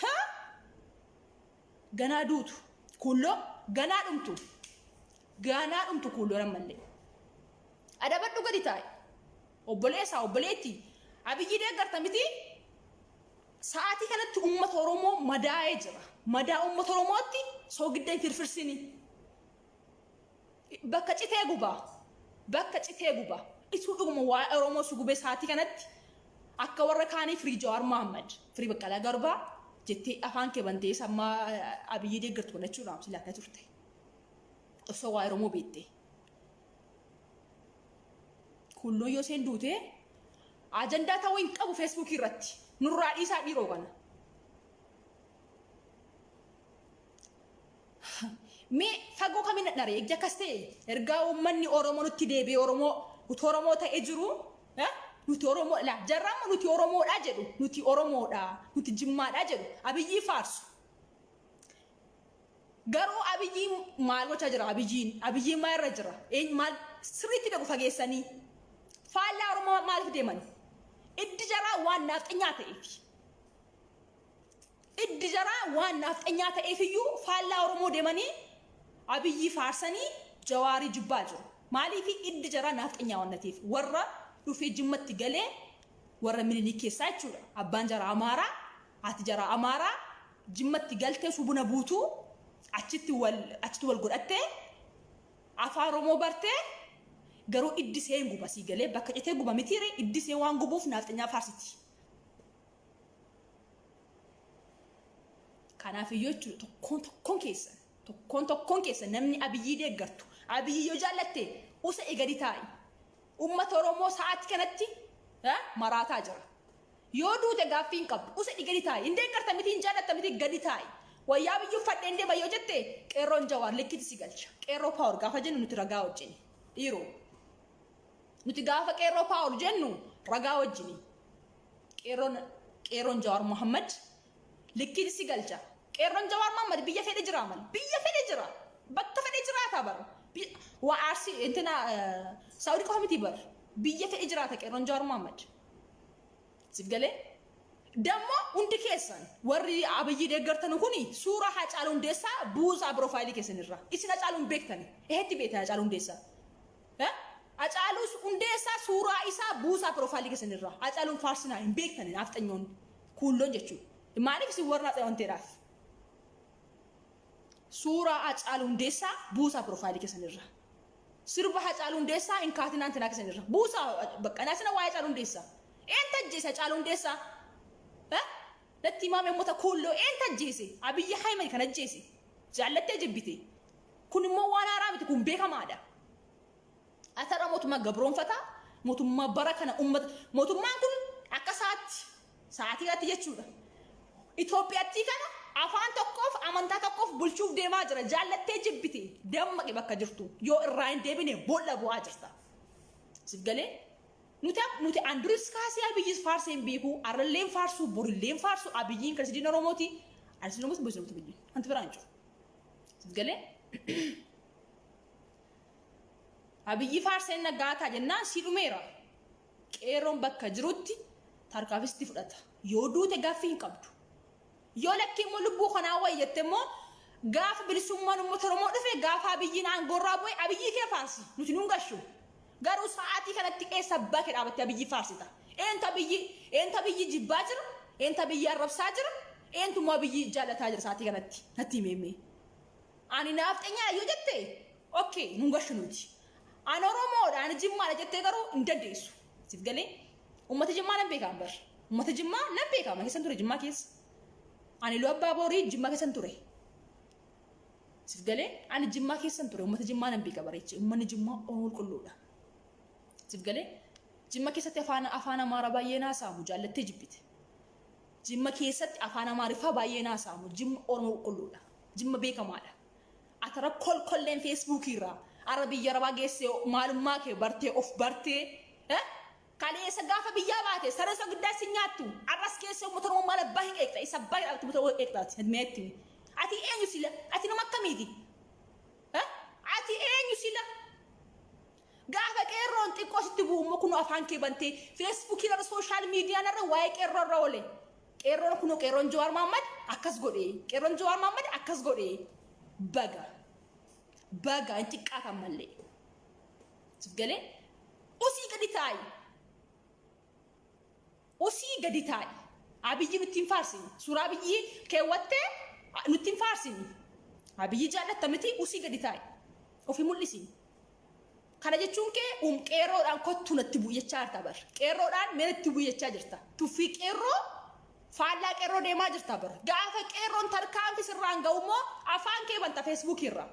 Ha? Ganaa duutu. Kuulloo ganaa dhumtu. Ganaa dhumtu kuulloo ammallee. Adabadhu, gadi taa'i. Obboleessaa obboleettii. Abiyyii deeggarta miti. Sa'aatii kanatti uummata Oromoo madaa'ee jira. Madaa uummata Oromootti soogidda hin firfirsini. Bakka citee gubaa. Bakka citee gubaa. Isuu dhuguma waa'ee Oromoo si gubee sa'aatii kanatti akka warra kaanii free Jawaar Mohammad, free Baqqalaa Garbaa jettee afaan kee bantee sammaa Abiyyii deeggartu godhachuudhaaf silaa akka turte. Osoo waa'ee Oromoo beektee. Kulloon yoo isheen duute ajandaa ta'uu hin qabu Feesbuukii irratti. Nurraa dhiisaa dhiiroo kana. Mee fagoo kamiin dhadhare ejja akkas ta'e ergaa uummanni Oromoo nutti deebi'ee Oromoo utuu Oromoo ta'ee jiru nuti Oromoo laa jarra amma nuti Oromoodha jedhu, nuti Oromoodha, nuti Jimmaadha jedhu, Abiyyii faarsu. Garuu Abiyyiin maal gochaa jira? Abiyyiin maal irra jira? Eenyu maal sirriitti beeku fageessanii. Faallaa Oromoo maaliif deeman? Iddi jaraa waan naafxanyaa ta'eef. Iddi jaraa waan naafxanyaa ta'eef iyyuu faallaa Oromoo deemanii Abiyyii faarsanii Jawaarii jibbaa jiru. Maaliif? Iddi jaraa naafxanyaa waan ta'eef, warra dhufee Jimmatti galee, warra Minilik keessaa jechuudha. Abbaan jaraa Amaaraa, haati jaraa Amaaraa, Jimmatti galtee buna buutuu achitti wal godhattee afaan Oromoo bartee, garuu iddi see hin guba sii galee, bakka citee guba mitiire, iddi see waan gubuuf naafxanyaa faarsiti. Kanaaf iyyuu jechuudha, tokkoon tokkoon keessan namni Abiyyii deeggartu, Abiyyii yoo jaallatte, usa gadi taa'i. Uummata Oromoo sa'aatii kanatti maraataa jira. Yoo duute gaaffii hin qabdu. Usa gadi taa'i. Hin deeggarta miti, hin jaallatta miti, gadi taa'i. Wayyaa Abiyyii uffadheen deema yoo jette, qeerroon Jawaar likkitti si galcha. Qeerroo power gaafa jennu nuti ragaa wajjini. Dhiiroo. Nuti gaafa qeerroo power jennu ragaa wajjini. Qeerroon Jawaar Muhammad likkitti si galcha. Qeerroon Jawaar Muhammad biyya fedhe jira mal. Biyya fedhe jira. Bakka fedhe jiraata bara. Waa Arsii intina Saawudii qofa miti bar. Biyya fedhe jiraata qeerroon Jawaar Muhammad. Siif galee? Dammoo hundi keessan warri Abiyyii deeggartan kuni suuraa Haacaaluu Hundeessaa buusaa profile keessan irra. Isin Haacaaluu hin beektani. Ehetti beektan Haacaaluu Hundeessaa? Haacaaluu Hundeessaa suuraa isaa buusaa profile keessan irra. Haacaaluun faarsinaa, hin beektani naafxanyoonni. Kuulloon jechuudha. Maaliif? Isin warra naafxanyoon. Suuraa Haacaaluu Hundeessaa buusaa profile keessan irra. Sirba Haacaaluu Hundeessaa hin kaatinaan tinaa keessan irra. Buusaa bakka naasina waa'ee Haacaaluu Hundeessaa. Eentu ajjeese Haacaaluu Hundeessaa? Natti himaame, uummata kuulloo, eentu ajjeese? Abiyyi Ahmed kan ajjeese. Jaallattee jibbite. Kun immoo waan haaraa miti, kun beekamaadha. Asarra mootummaa gabroonfataa, mootummaa bara kana uummata, mootummaan kun akka isaatti sa'aatii kanatti jechuudha. Itoophiyaattii kana afaan tokkoof amantaa tokkoof bulchuuf deemaa jira. Jaallattee jibbite dammaqi bakka jirtu, yoo irraa hin deebine boolla bu'aa jirta. Siif galee? Nuti an duris kaasee Abiyyis faarsee hin beeku, arralleen faarsuu, borilleen faarsu. Abiyyiin pirezidiin Oromooti. Anis Oromooti, boris Oromooti, biyyi. Wanti biraan hin jiru. Siif galee? Abiyyi faarseen nagaataa jennaan sii dhumeera. Qeerroon bakka jirutti tarkaanfii fudhata. Yoo duute gaaffii hin qabdu. Yoo lakkii immoo lubbuu kanaa wayya jette immoo, gaafa bilisummaan uummata Oromoo dhufe, gaafa Abiyyiin aangoorraa bu'e, Abiyyii kee faarsi. Nuti nun gashu. Garuu sa'aatii kanatti eessa abbaa kee dhaabattee Abiyyii faarsita? Eentu Abiyyii jibbaa jira? Eentu Abiyyii arrabsaa jira? Eentu immoo Abiyyii jaalataa jira sa'aatii kanatti? Natti himee. Ani naafxanyaa yoo jette, okay, nun gashu nuti. Ani Oromoodha, ani Jimmaadha jettee garuu hin dandeessu. Siif galee? Uummata Jimmaa nan beekaa bar. Uummata Jimmaa nan beekaa, keessan ture Jimmaa keessa. Ani Iluu Abbaa Boorii Jimmaa keessan ture. Siif galee? Ani Jimmaa keessan ture, uummata Jimmaa nan beeka bareeche. Uummanni Jimmaa Oromoo qulqulluudha. Siif galee? Jimma keessatti afaan Amaaraa baay'ee naasaamu, jaallattee jibbite. Jimma keessatti afaan Amaariffaa baay'ee naasaamu. Jimma Oromoo qulqulluudha. Jimma beekamaadha. Atara kolkolleen Feesbuukii irraa ara biyya arabaa geessee maalummaa kee bartee of bartee, kaleessa gaafa biyyaa baate saree sogiddaa si nyaattu, arras keessa uummata Oromoo maal abbaa hin qeeqxa? Isa abbaa jedhamtu uummata Oromoo qeeqxaati meetti. Ati eenyu sila? Ati nama akkamiiti? Ati eenyu sila? Gaafa qeerroon xiqqoo sitti bu'u immoo kunoo afaan kee bantee Feesbuukii irra, social media irra waa'ee qeerroo irra oole. Qeerroon kunoo, qeerroon Jawaar Mohammad akkas godhe. Qeerroon Jawaar Mohammad akkas godhe. Baga. Baga hin xiqqaatan mallee. Siif galee? Usii gadi taa'i. Usii gadi taa'i. Abiyyi nutti hin faarsini. Suuraa Abiyyi keewwattee nutti hin faarsini. Abiyyi jaallatta miti, usii gadi taa'i. Ofi mul'isi. Kana jechuun kee qeerroodhaan kottu natti bu'i jechaa jirta bar. Qeerroodhaan mee natti bu'i jechaa jirta. Tuffii qeerroo, faallaa qeerroo deemaa jirta bar. Gaafa qeerroon tarkaanfii sirraan ga'u immoo afaan kee banta Feesbuukii irraa.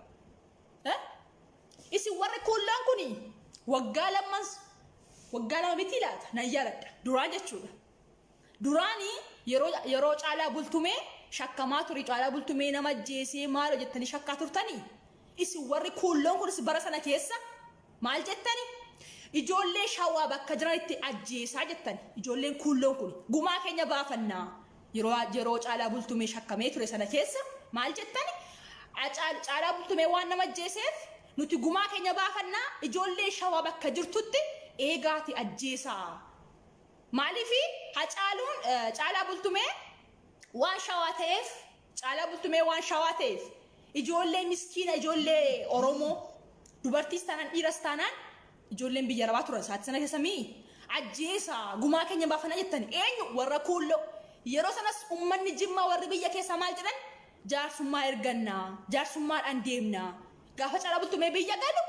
Isin warri kuullaan kuni waggaa lamman, waggaa 2 miti laata, nan yaadadha. Duraan jechuudha. Duraanii yeroo Caalaa Bultumee Shakkamaa ture Caalaa Bultumee nama ajjeesee maaloo jettanii shakkaa turtanii? Isin warri kuulloon kunis bara sana keessa maal jettani? Ijoollee Shawaa bakka jiranitti ajjeesaa jettani. Ijoolleen kuulloon kun gumaa keenya baafannaa. Yeroo Caalaa Bultumee shakkamee ture sana keessa maal jettani? Caalaa Bultumee waan nama ajjeeseef nuti gumaa keenya baafannaa, ijoollee Shawaa bakka jirtutti eegaati ajjeesaa. Maaliif Hacaaluun Caalaa Bultumee waan Shawaa ta'eef, Caalaa Bultumee waan Shawaa ta'eef, ijoollee miskiina, ijoollee Oromoo, dubartiis taanaan dhiiras taanaan, ijoolleen biyya arabaa turan sa'aatii sana keessa mii ajjeesaa, gumaa keenya baafannaa jettani. Eenyu? Warra Kuulloo. Yeroo sanas ummanni Jimmaa warri biyya keessaa maal jedhan? Jaarsummaa ergannaa, jaarsummaadhaan deemnaa. Gaafa Caalaa Bultumee biyya galu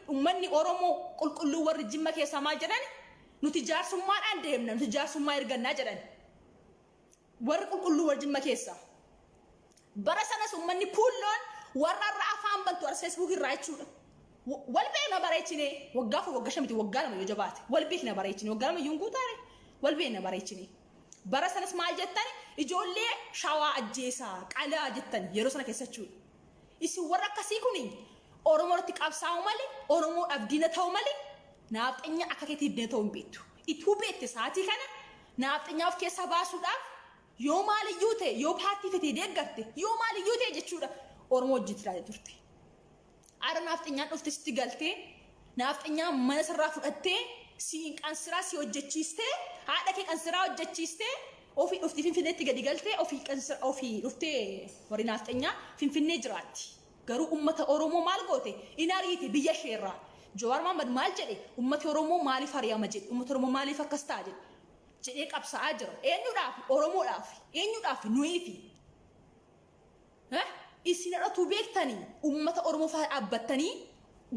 ummanni Oromoo qulqulluu warri Jimma keessaa maal jedhan? Nuti jaarsummaadhaan deemna, nuti jaarsummaa ergannaa jedhan. Warri qulqulluu warri Jimma keessaa. Bara sanas ummanni Kuulloon warra irra afaan bantu arra Facebook irraa jechuudha. Wal beekna bareechine, waggaa 4, waggaa 5 miti, waggaa 2 yoo jabaate. Wal beekna bareechine, waggaa 2 iyyuu hin guutaare, wal beekna bareechine. Bara sanas maal jettani? Ijoollee Shawaa ajjeesaa, qalaa jettan yeroo sana keessa jechuudha. Isin warra akkasii kuni Oromoo irratti qabsaa'u malee, Oromoodhaaf diina ta'u malee, naafxenya akka keetiif diina ta'uu hin beektu. Ituu beekte sa'aatii kana naafxenyaa of keessaa baasuudhaaf yoo maaliyyuu ta'e, yoo paartii fetee deeggarte, yoo maaliyyuu ta'e jechuudha, Oromoo wajjin jiraate turte. Ara naafxenyaan dhufte sitti galtee, naafxenyaan mana sirraa fudhattee, siin qansiraa si hojjechiistee, haadha kee qansiraa hojjechiistee, ofii dhuftee Finfinneetti gadi galtee, ofii qansira ofii dhuftee warri naafxenyaa Finfinnee jiraatti. Garuu ummata Oromoo maal goote? In ariite biyya isheerraa. Jawaar Mohammad maal jedhe? Ummati Oromoo maaliif ari'ama jedhe? Ummati Oromoo maaliif akkas ta'a jedhe? Jedhee qabsaa'aa jira. Eenyudhaaf? Oromoodhaaf. Eenyudhaaf? Nuyiifi. Isin irratuu beektanii ummata Oromoo faa dhaabbattanii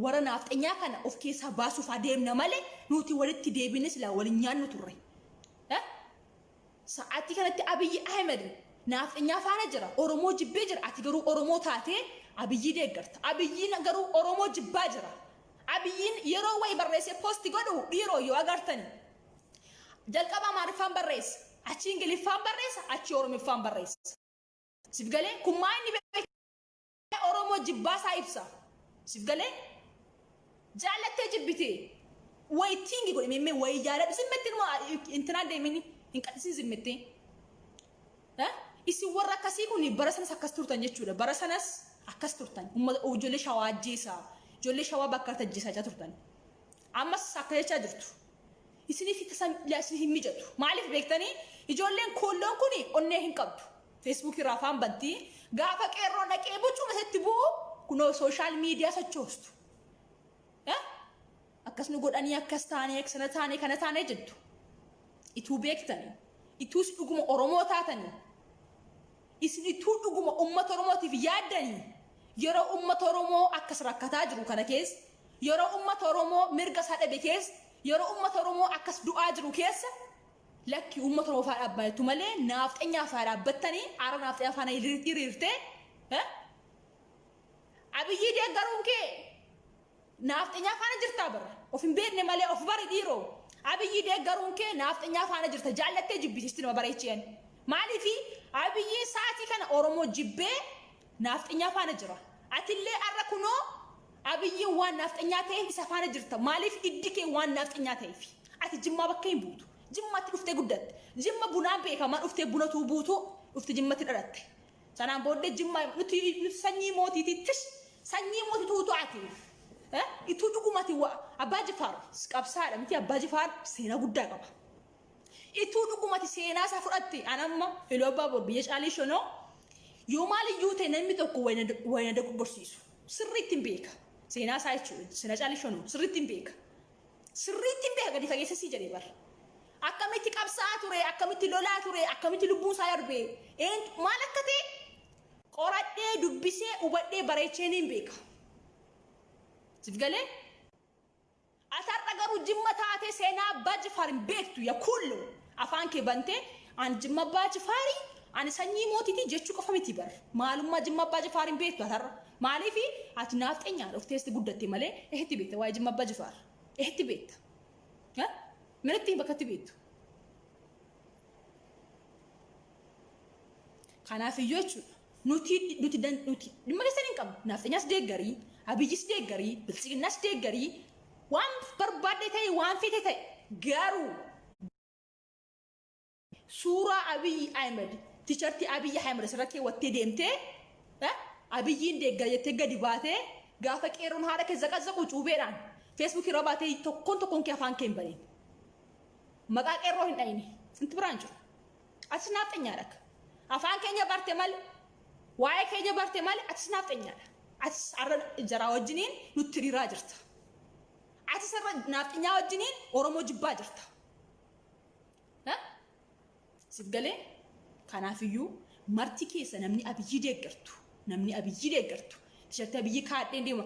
warra naafxenyaa kana of keessaa baasuuf adeemna malee nuti walitti deebinee silaa waliin nyaannu turre. Sa'aatii kanatti Abiyyi Ahmed naafxenyaa faana jira. Oromoo jibbee jira. Ati garuu Oromoo taatee Abiyyii deeggarta. Abiyyiin garuu Oromoo jibbaa jira. Abiyyiin yeroo wayi barreessee posti godhu dhiiroo yoo agartani. Jalqaba Amaariffaan barreessa. Achi Ingiliffaan barreessa. Achi Oromiffaan barreessa. Sif galee? Kun maa inni beekee Oromoo jibbaa isaa ibsa. Sif galee? Jaallattee jibbitee wayi tiingi godhe meemmee wayi jaaladhu zimmetti numa intinaan deemini hin qadhisin zimmettee. Isin warra akkasii kun bara sanas akkas turtan jechuudha. Bara sanas akkas turtan. Uummata ijoollee Shawaa ajjeesaa. Ijoollee Shawaa bakka irratti ajjeesaa turtan. Ammas akka jechaa jirtu. Isiniif tasa isin hin mijatu. Maaliif beektanii? Ijoolleen Kuulloon kun onnee hin qabdu. Facebook irraa afaan banti. Gaafa qeerroon dhaqee bucuma isatti bu'u kunoo social media sochoostu. Akkas nu godhanii, akkas taanee, sana taanee, kana taanee jettu. Ituu beektanii. Ituus dhuguma Oromoo taatanii. Isin ituu dhuguma uummata Oromootiif yaaddanii, yeroo uummata Oromoo akkas rakkataa jiru kana keessa, yeroo uummata Oromoo mirga isaa dhabe keessa, yeroo uummata Oromoo akkas du'aa jiru keessa, lakki uummata Oromoo faa dhaabbattu malee naafxenyaa faa dhaabbattanii aara naafxenyaa faana hiriirtee Abiyyii deeggaruun kee naafxenyaa faana jirtaa bara. Of hin beekne malee of bari dhiiroo. Abiyyii deeggaruun kee naafxenyaa faana jirta, jaallattee jibbisiisti nama bareecheen. Maaliifi Abiyyiin sa'aatii kana Oromoo jibbee naafxenyaa faana jira. Atillee har'a kunoo Abiyyiin waan naafxenyaa ta'eef isa faana jirta. Maaliif? Iddi kee waan naafxenyaa ta'eef. Ati Jimmaa bakka hin buutu. Jimmatti dhuftee guddatte. Jimma bunaan beekamaa dhuftee bunatuu buutuu dhufte Jimmatti dhalatte. Sanaan booddee Jimma nuti sanyii mootiiti, tish, sanyii mootiitu utuu ati ituu dhugumati Abbaa Jifaar qabsaadha miti? Abbaa Jifaar seenaa guddaa qaba. Ituu dhugumati seenaa isaa fudhatte, an amma Iluu Abbaa Boor biyya Caalii Shonoo yoo maaliyyuu ta'e namni tokko wayina dogoggorsiisu sirriitti hin beeka. Seenaa isaa jechuudha. Seenaa Caalii Shonoo sirriitti hin beeka. Sirriitti hin beeka, gadi fageessa sii jedhee bara. Akkamitti qabsaa'aa ture, akkamitti lolaa ture, akkamitti lubbuun isaa darbe, maal akka ta'e qoradhee, dubbisee, hubadhee bareechee niin beeka. Sif galee? Ati har'a garuu Jimma taatee seenaa Abbaa Jifaar hin beektu, yaa Kuullo. Afaan kee bantee ani Jimma Abbaa Jifaarii, ani sanyii mootiitii jechuu qofa miti bar. Maalummaa Jimma Abbaa Jifaar hin beektu ati har'a. Maaliif? Ati naafxenyaa dhufteesti guddatte malee eetti beekta waa'ee Jimma Abbaa Jifaar? Eetti beekta? Manatti bakka itti beektu. Kanaaf iyyuu jechuudha. Nuti dhimma keessan hin qabnu. Nafxanyaas deeggarii, Abiyyis deeggarii, Biltsiginnaas deeggarii, waan barbaadde ta'e, waan fete ta'e, garuu suuraa Abiyyi Ahmed, T-shirtii Abiyyi Ahmed asirra keewwattee deemtee Abiyyiin deeggara jettee gadi baatee, gaafa qeerroon haadha kee zaqazzaqu cuubeedhaan Feesbuukii irra baatee, tokkoon tokkoon kee afaan kee hin baniin. Maqaa qeerroo hin dhayini. Inti biraan jiru. Atis naafxanyaadha. Afaan keenya barte malee, waa'ee keenya barte malee, atis naafxanyaadha. Atis har'a jaraa wajjiniin nutti hiriiraa jirta. Atis har'a naafxanyaa wajjiniin Oromoo jibbaa jirta. Siif galee? Kanaafiyyuu marti keessa namni Abiyyii deeggartu, namni Abiyyii deeggartu, T-shirtii Abiyyii kaadheen deema.